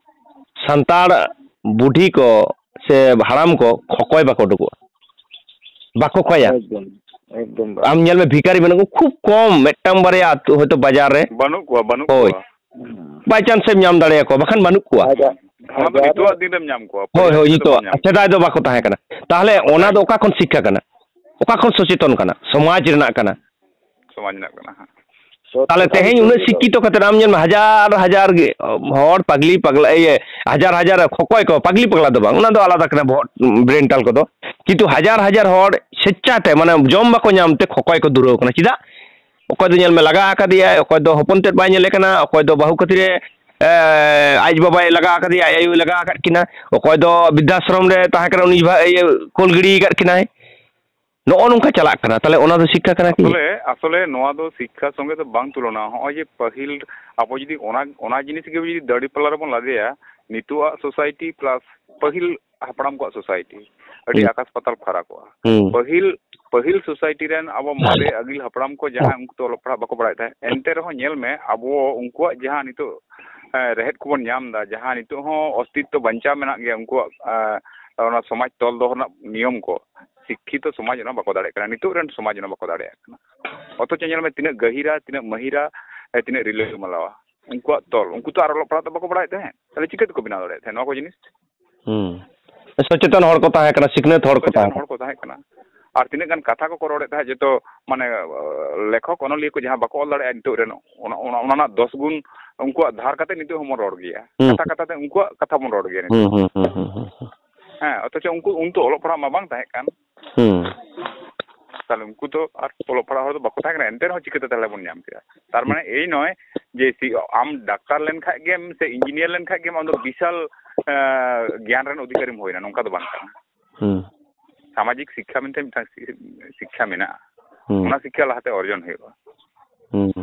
ᱥᱟᱱᱛᱟᱲ ᱵᱩᱰᱷᱤ ᱠᱚ ᱥᱮ ᱦᱟᱲᱟᱢ ᱠᱚ ᱠᱷᱚᱠᱚᱭ ᱵᱟᱠᱚ ᱩᱰᱩᱠᱚᱜᱼᱟ, ᱵᱟᱠᱚ ᱠᱷᱚᱭᱟ᱾ ᱮᱠᱫᱚᱢ, ᱮᱠᱫᱚᱢ ᱵᱟᱝ᱾ ᱟᱢ ᱧᱮᱞ ᱢᱮ, ᱵᱷᱤᱠᱟᱨᱤ ᱢᱮᱱᱟᱜ ᱠᱚ ᱠᱷᱩᱵ ᱠᱚᱢ, ᱢᱤᱫᱴᱟᱝ ᱵᱟᱨᱭᱟ ᱟᱹᱛᱩ ᱦᱚᱭᱛᱳ ᱵᱟᱡᱟᱨ ᱨᱮ᱾ ᱵᱟᱹᱱᱩᱜ ᱠᱚᱣᱟ, ᱵᱟᱹᱱᱩᱜ ᱦᱳᱭ᱾ ᱠᱚᱣᱟ᱾ ᱦᱩᱸ᱾ By chance ᱮᱢ ᱧᱟᱢ ᱫᱟᱲᱮᱭᱟᱠᱚᱣᱟ, ᱵᱟᱠᱷᱟᱱ ᱵᱟᱹᱱᱩᱜ ᱠᱚᱣᱟ᱾ ᱟᱡᱟᱜ, ᱚᱱᱟ ᱫᱚ ᱟᱡᱟᱜ ᱱᱤᱛᱚᱜᱟᱜ ᱫᱤᱱ ᱨᱮᱢ ᱧᱟᱢ ᱠᱚᱣᱟ, ᱦᱳᱭ, ᱯᱟᱹᱦᱤᱞ ᱦᱳᱭ, ᱫᱚ ᱱᱤᱛᱚᱜ᱾ ᱵᱟᱢ ᱧᱟᱢ ᱠᱚᱣᱟ᱾ ᱥᱮᱫᱟᱭ ᱫᱚ ᱵᱟᱠᱚ ᱛᱟᱦᱮᱸ ᱠᱟᱱᱟ᱾ ᱛᱟᱦᱚᱞᱮ ᱚᱱᱟ ᱫᱚ ᱦᱮᱸ᱾ ᱚᱠᱟ ᱠᱷᱚᱱ ᱥᱤᱠᱠᱷᱟ ᱠᱟᱱᱟ? ᱚᱠᱟ ᱠᱷᱚᱱ ᱥᱚᱪᱮᱛᱚᱱ ᱠᱟᱱᱟ? ᱥᱚᱢᱟᱡᱽ ᱨᱮᱱᱟᱜ ᱠᱟᱱᱟ᱾ ᱥᱚᱢᱟᱡᱽ ᱨᱮᱱᱟᱜ ᱠᱟᱱᱟ, ᱦᱮᱸ᱾ ᱛᱟᱦᱞᱮ ᱛᱮᱦᱮᱧ ᱩᱱᱟᱹᱜ ᱥᱤᱠᱠᱷᱤᱛᱚ ᱠᱟᱛᱮ ᱟᱢ ᱧᱮᱞ ᱢᱮ, ᱦᱟᱡᱟᱨ ᱦᱟᱡᱟᱨ ᱜᱮ ᱦᱚᱲ ᱯᱟᱜᱽᱞᱤ ᱯᱟᱜᱽᱞᱟ, ᱤᱭᱟᱹ, ᱦᱟᱡᱟᱨ ᱦᱟᱡᱟᱨ ᱠᱷᱚᱠᱚᱭ ᱠᱚ, ᱯᱟᱜᱽᱞᱤ ᱯᱟᱜᱽᱞᱟ ᱫᱚ ᱵᱟᱝ, ᱚᱱᱟ ᱫᱚ ᱟᱞᱟᱫᱟ ᱠᱟᱱᱟ, ᱵᱚᱦᱚᱜ ᱵᱨᱮᱱ ᱴᱟᱞ ᱠᱚᱫᱚ, ᱠᱤᱱᱛᱩ ᱦᱟᱡᱟᱨ ᱦᱟᱡᱟᱨ ᱦᱚᱲ ᱥᱮᱪᱪᱷᱟ ᱛᱮ, ᱢᱟᱱᱮ ᱡᱚᱢ ᱵᱟᱠᱚ ᱧᱟᱢ ᱛᱮ ᱠᱷᱚᱠᱚᱭ ᱠᱚ ᱫᱩᱨᱟᱹᱣ ᱠᱟᱱᱟ᱾ ᱪᱮᱫᱟᱜ? ᱚᱠᱚᱭ ᱫᱚ ᱧᱮᱞ ᱢᱮ ᱞᱟᱜᱟ ᱟᱠᱟᱫᱮᱭᱟᱭ, ᱚᱠᱚᱭ ᱫᱚ ᱦᱚᱯᱚᱱ ᱛᱮᱫ ᱵᱟᱭ ᱧᱮᱞᱮ ᱠᱟᱱᱟ, ᱚᱠᱚᱭ ᱫᱚ ᱵᱟᱹᱦᱩ ᱠᱷᱟᱹᱛᱤᱨ ᱮ, ᱮ, ᱟᱡ ᱵᱟᱵᱟᱭ ᱞᱟᱜᱟ ᱟᱠᱟᱫᱮᱭᱟ, ᱟᱡ ᱟᱭᱳᱭ ᱞᱟᱜᱟ ᱟᱠᱟᱫ ᱠᱤᱱᱟ, ᱚᱠᱚᱭ ᱫᱚ ᱵᱨᱤᱫᱽᱫᱷᱟᱥᱨᱚᱢ ᱨᱮ ᱛᱟᱦᱮᱸ ᱠᱟᱱᱟ, ᱩᱱᱤ ᱵᱷᱟ-, ᱤᱭᱟᱹ, ᱠᱳᱞ ᱜᱤᱰᱤ ᱟᱠᱟᱫ ᱠᱤᱱᱟᱭ᱾ ᱱᱚᱜᱼᱚ ᱱᱚᱝᱠᱟ ᱪᱟᱞᱟᱜ ᱠᱟᱱᱟ᱾ ᱛᱟᱦᱞᱮ ᱚᱱᱟ ᱫᱚ ᱥᱤᱠᱠᱷᱟ ᱠᱟᱱᱟ ᱠᱤ? ᱟᱥᱚᱞᱮ, ᱟᱥᱚᱞᱮ ᱱᱚᱣᱟ ᱫᱚ ᱥᱤᱠᱠᱷᱟ ᱥᱚᱸᱜᱮ ᱫᱚ ᱵᱟᱝ ᱛᱩᱞᱚᱱᱟ᱾ ᱦᱚᱸᱜᱼᱚᱭ ᱡᱮ ᱯᱟᱹᱦᱤᱞ ᱟᱵᱚ ᱡᱩᱫᱤ ᱚᱱᱟ, ᱚᱱᱟ ᱡᱤᱱᱤᱥ ᱜᱮ ᱡᱩᱫᱤ ᱫᱟᱲᱤᱯᱟᱞᱟ ᱨᱮᱵᱚᱱ ᱞᱟᱫᱮᱭᱟ, ᱱᱤᱛᱚᱜᱟᱜ ᱥᱳᱥᱟᱭᱴᱤ ᱯᱞᱟᱥ ᱯᱟᱹᱦᱤᱞ ᱦᱟᱯᱲᱟᱢ ᱠᱚᱣᱟᱜ ᱥᱳᱥᱟᱭᱴᱤ, ᱟᱹᱰᱤ ᱦᱩᱸ᱾ ᱟᱠᱟᱥ ᱯᱟᱛᱟᱞ ᱯᱷᱟᱨᱟᱠᱚᱜᱼᱟ᱾ ᱦᱩᱸ᱾ ᱯᱟᱹᱦᱤᱞ, ᱯᱟᱹᱦᱤᱞ ᱥᱳᱥᱟᱭᱴᱤ ᱨᱮᱱ ᱟᱵᱚ ᱢᱟᱨᱮ ᱟᱹᱜᱤᱞ ᱦᱟᱯᱲᱟᱢ ᱠᱚ ᱡᱟᱦᱟᱸ ᱩᱱᱠᱩ ᱫᱚ ᱚᱞᱚᱜ ᱯᱟᱲᱦᱟᱜ ᱵᱟᱠᱚ ᱵᱟᱲᱟᱭ ᱛᱟᱦᱮᱸᱫ, ᱮᱱᱛᱮ ᱨᱮᱦᱚᱸ ᱧᱮᱞ ᱢᱮ, ᱟᱵᱚ ᱩᱱᱠᱩᱣᱟᱜ ᱡᱟᱦᱟᱸ ᱱᱤᱛᱚᱜ, ᱮ, ᱨᱮᱦᱮᱫ ᱠᱚᱵᱚᱱ ᱧᱟᱢ ᱮᱫᱟ, ᱡᱟᱦᱟᱸ ᱱᱤᱛᱚᱜ ᱦᱚᱸ ᱚᱥᱛᱤᱛᱛᱚ ᱵᱟᱧᱪᱟᱣ ᱢᱮᱱᱟᱜ ᱜᱮᱭᱟ ᱩᱱᱠᱩᱣᱟᱜ, ᱮ, ᱚᱱᱟ ᱥᱚᱢᱟᱡᱽ ᱛᱚᱞ ᱫᱚᱦᱚ ᱨᱮᱱᱟᱜ ᱱᱤᱭᱚᱢ ᱠᱚ, ᱥᱤᱠᱠᱷᱤᱛᱚ ᱥᱚᱢᱟᱡᱽ ᱚᱱᱟ ᱵᱟᱠᱚ ᱫᱟᱲᱮᱭᱟᱜ ᱠᱟᱱᱟ, ᱱᱤᱛᱚᱜ ᱨᱮᱱ ᱥᱚᱢᱟᱡᱽ ᱚᱱᱟ ᱵᱟᱠᱚ ᱫᱟᱲᱮᱭᱟᱜ ᱠᱟᱱᱟ᱾ ᱚᱛᱷᱚᱪᱚ ᱧᱮᱞ ᱢᱮ, ᱛᱤᱱᱟᱹᱜ ᱜᱟᱹᱦᱤᱨᱟ, ᱛᱤᱱᱟᱹᱜ ᱢᱟᱹᱦᱤᱨᱟ, ᱮ, ᱛᱤᱱᱟᱹᱜ ᱨᱤᱞᱟᱹᱢᱟᱞᱟᱣᱟ᱾ ᱩᱱᱠᱩᱣᱟᱜ ᱛᱚᱞ, ᱩᱱᱠᱩ ᱛᱚ ᱟᱨ ᱚᱞᱚᱜ ᱯᱟᱲᱦᱟᱜ ᱫᱚ ᱵᱟᱠᱚ ᱵᱟᱲᱟᱭᱮᱫ ᱛᱟᱦᱮᱸᱫ, ᱛᱟᱦᱞᱮ ᱪᱤᱠᱟᱹ ᱛᱮᱠᱚ ᱵᱮᱱᱟᱣ ᱫᱟᱲᱮᱭᱟᱜ ᱛᱟᱦᱮᱸᱫ ᱱᱚᱣᱟ ᱠᱚ ᱡᱤᱱᱤᱥ? ᱦᱩᱸ᱾ ᱥᱚᱪᱮᱛᱚᱱ ᱦᱚᱲ ᱠᱚ ᱛᱟᱦᱮᱸ ᱠᱟᱱᱟ, ᱥᱤᱠᱷᱱᱟᱹᱛ ᱦᱚᱲ ᱠᱚ ᱥᱚᱪᱮᱛᱚᱱ ᱛᱟᱦᱮᱸ ᱦᱚᱲ ᱠᱚ ᱛᱟᱦᱮᱸ ᱠᱟᱱᱟ᱾ ᱟᱨ ᱛᱤᱱᱟᱹᱜ ᱜᱟᱱ ᱠᱟᱛᱷᱟ ᱠᱚᱠᱚ ᱨᱚᱲᱮᱫ ᱛᱟᱦᱮᱸᱫ, ᱡᱚᱛᱚ, ᱢᱟᱱᱮ, ᱞᱮᱠᱷᱚᱠ ᱚᱱᱚᱞᱤᱭᱟᱹ ᱠᱚ ᱡᱟᱦᱟᱸ ᱵᱟᱠᱚ ᱚᱞ ᱫᱟᱲᱮᱭᱟᱜᱼᱟ ᱱᱤᱛᱚᱜ ᱨᱮᱱ, ᱚᱱᱟ, ᱚᱱᱟ, ᱚᱱᱟ ᱨᱮᱱᱟᱜ ᱫᱚᱥ ᱜᱩᱱ ᱩᱱᱠᱩᱣᱟᱜ ᱫᱷᱟᱨ ᱠᱟᱛᱮ ᱱᱤᱛᱚᱜ ᱦᱚᱸᱵᱚᱱ ᱨᱚᱲ ᱜᱮᱭᱟ᱾ ᱦᱩᱸ᱾ ᱠᱟᱛᱷᱟ ᱠᱟᱛᱷᱟ ᱛᱮ ᱩᱱᱠᱩᱣᱟᱜ ᱠᱟᱛᱷᱟ ᱵᱚᱱ ᱨᱚᱲ ᱜᱮᱭᱟ ᱱᱤᱛᱚᱜ᱾ ᱦᱩᱸ, ᱦᱩᱸ, ᱦᱩᱸ, ᱦᱩᱸ, ᱦᱩᱸ, ᱦᱩᱸ᱾ ᱦᱮᱸ, ᱚᱛᱷᱚᱪᱚ ᱩᱱᱠᱩ, ᱩᱱ ᱛᱚ ᱚᱞᱚᱜ ᱯᱟᱲᱦᱟᱜ ᱢᱟ ᱵᱟᱝ ᱛᱟᱦᱮᱸ ᱠᱟᱱ᱾ ᱦᱩᱸ᱾ ᱛᱟᱦᱞᱮ ᱩᱱᱠᱩ ᱫᱚ ᱟᱨ ᱚᱞᱚᱜ ᱯᱟᱲᱦᱟᱜ ᱦᱚᱲ ᱫᱚ ᱵᱟᱠᱚ ᱛᱟᱦᱮᱸ ᱠᱟᱱᱟ, ᱮᱱᱛᱮ ᱨᱮᱦᱚᱸ ᱪᱤᱠᱟᱹᱛᱮ ᱛᱟᱦᱞᱮ ᱵᱚᱱ ᱧᱟᱢ ᱠᱮᱭᱟ? ᱛᱟᱨ ᱢᱟᱱᱮ ᱮᱭ ᱱᱚᱭ ᱡᱮ ᱥᱤ-, ᱟᱢ ᱰᱟᱠᱛᱟᱨ ᱞᱮᱱ ᱠᱷᱟᱡ ᱜᱮᱢ ᱥᱮ ᱤᱧᱡᱤᱱᱤᱭᱟᱨ ᱞᱮᱱ ᱠᱷᱟᱡ ᱜᱮᱢ ᱟᱢ ᱫᱚ ᱵᱤᱥᱟᱞ, ᱮᱸ, ᱜᱮᱭᱟᱱ ᱨᱮᱱ ᱚᱫᱷᱤᱠᱟᱨᱤᱢ ᱦᱩᱭᱱᱟ, ᱱᱚᱝᱠᱟ ᱫᱚ ᱵᱟᱝ ᱠᱟᱱᱟ᱾ ᱦᱩᱸ᱾ ᱥᱟᱢᱟᱡᱤᱠ ᱥᱤᱠᱠᱷᱟ ᱢᱮᱱᱛᱮ ᱢᱤᱫᱴᱟᱝ ᱥᱤ-, ᱥᱤᱠᱠᱷᱟ ᱢᱮᱱᱟᱜᱼᱟ᱾ ᱦᱩᱸ᱾ ᱚᱱᱟ ᱥᱤᱠᱠᱷᱟ ᱞᱟᱦᱟᱛᱮ ᱚᱨᱡᱚᱱ ᱦᱩᱭᱩᱜᱼᱟ᱾ ᱦᱩᱸ᱾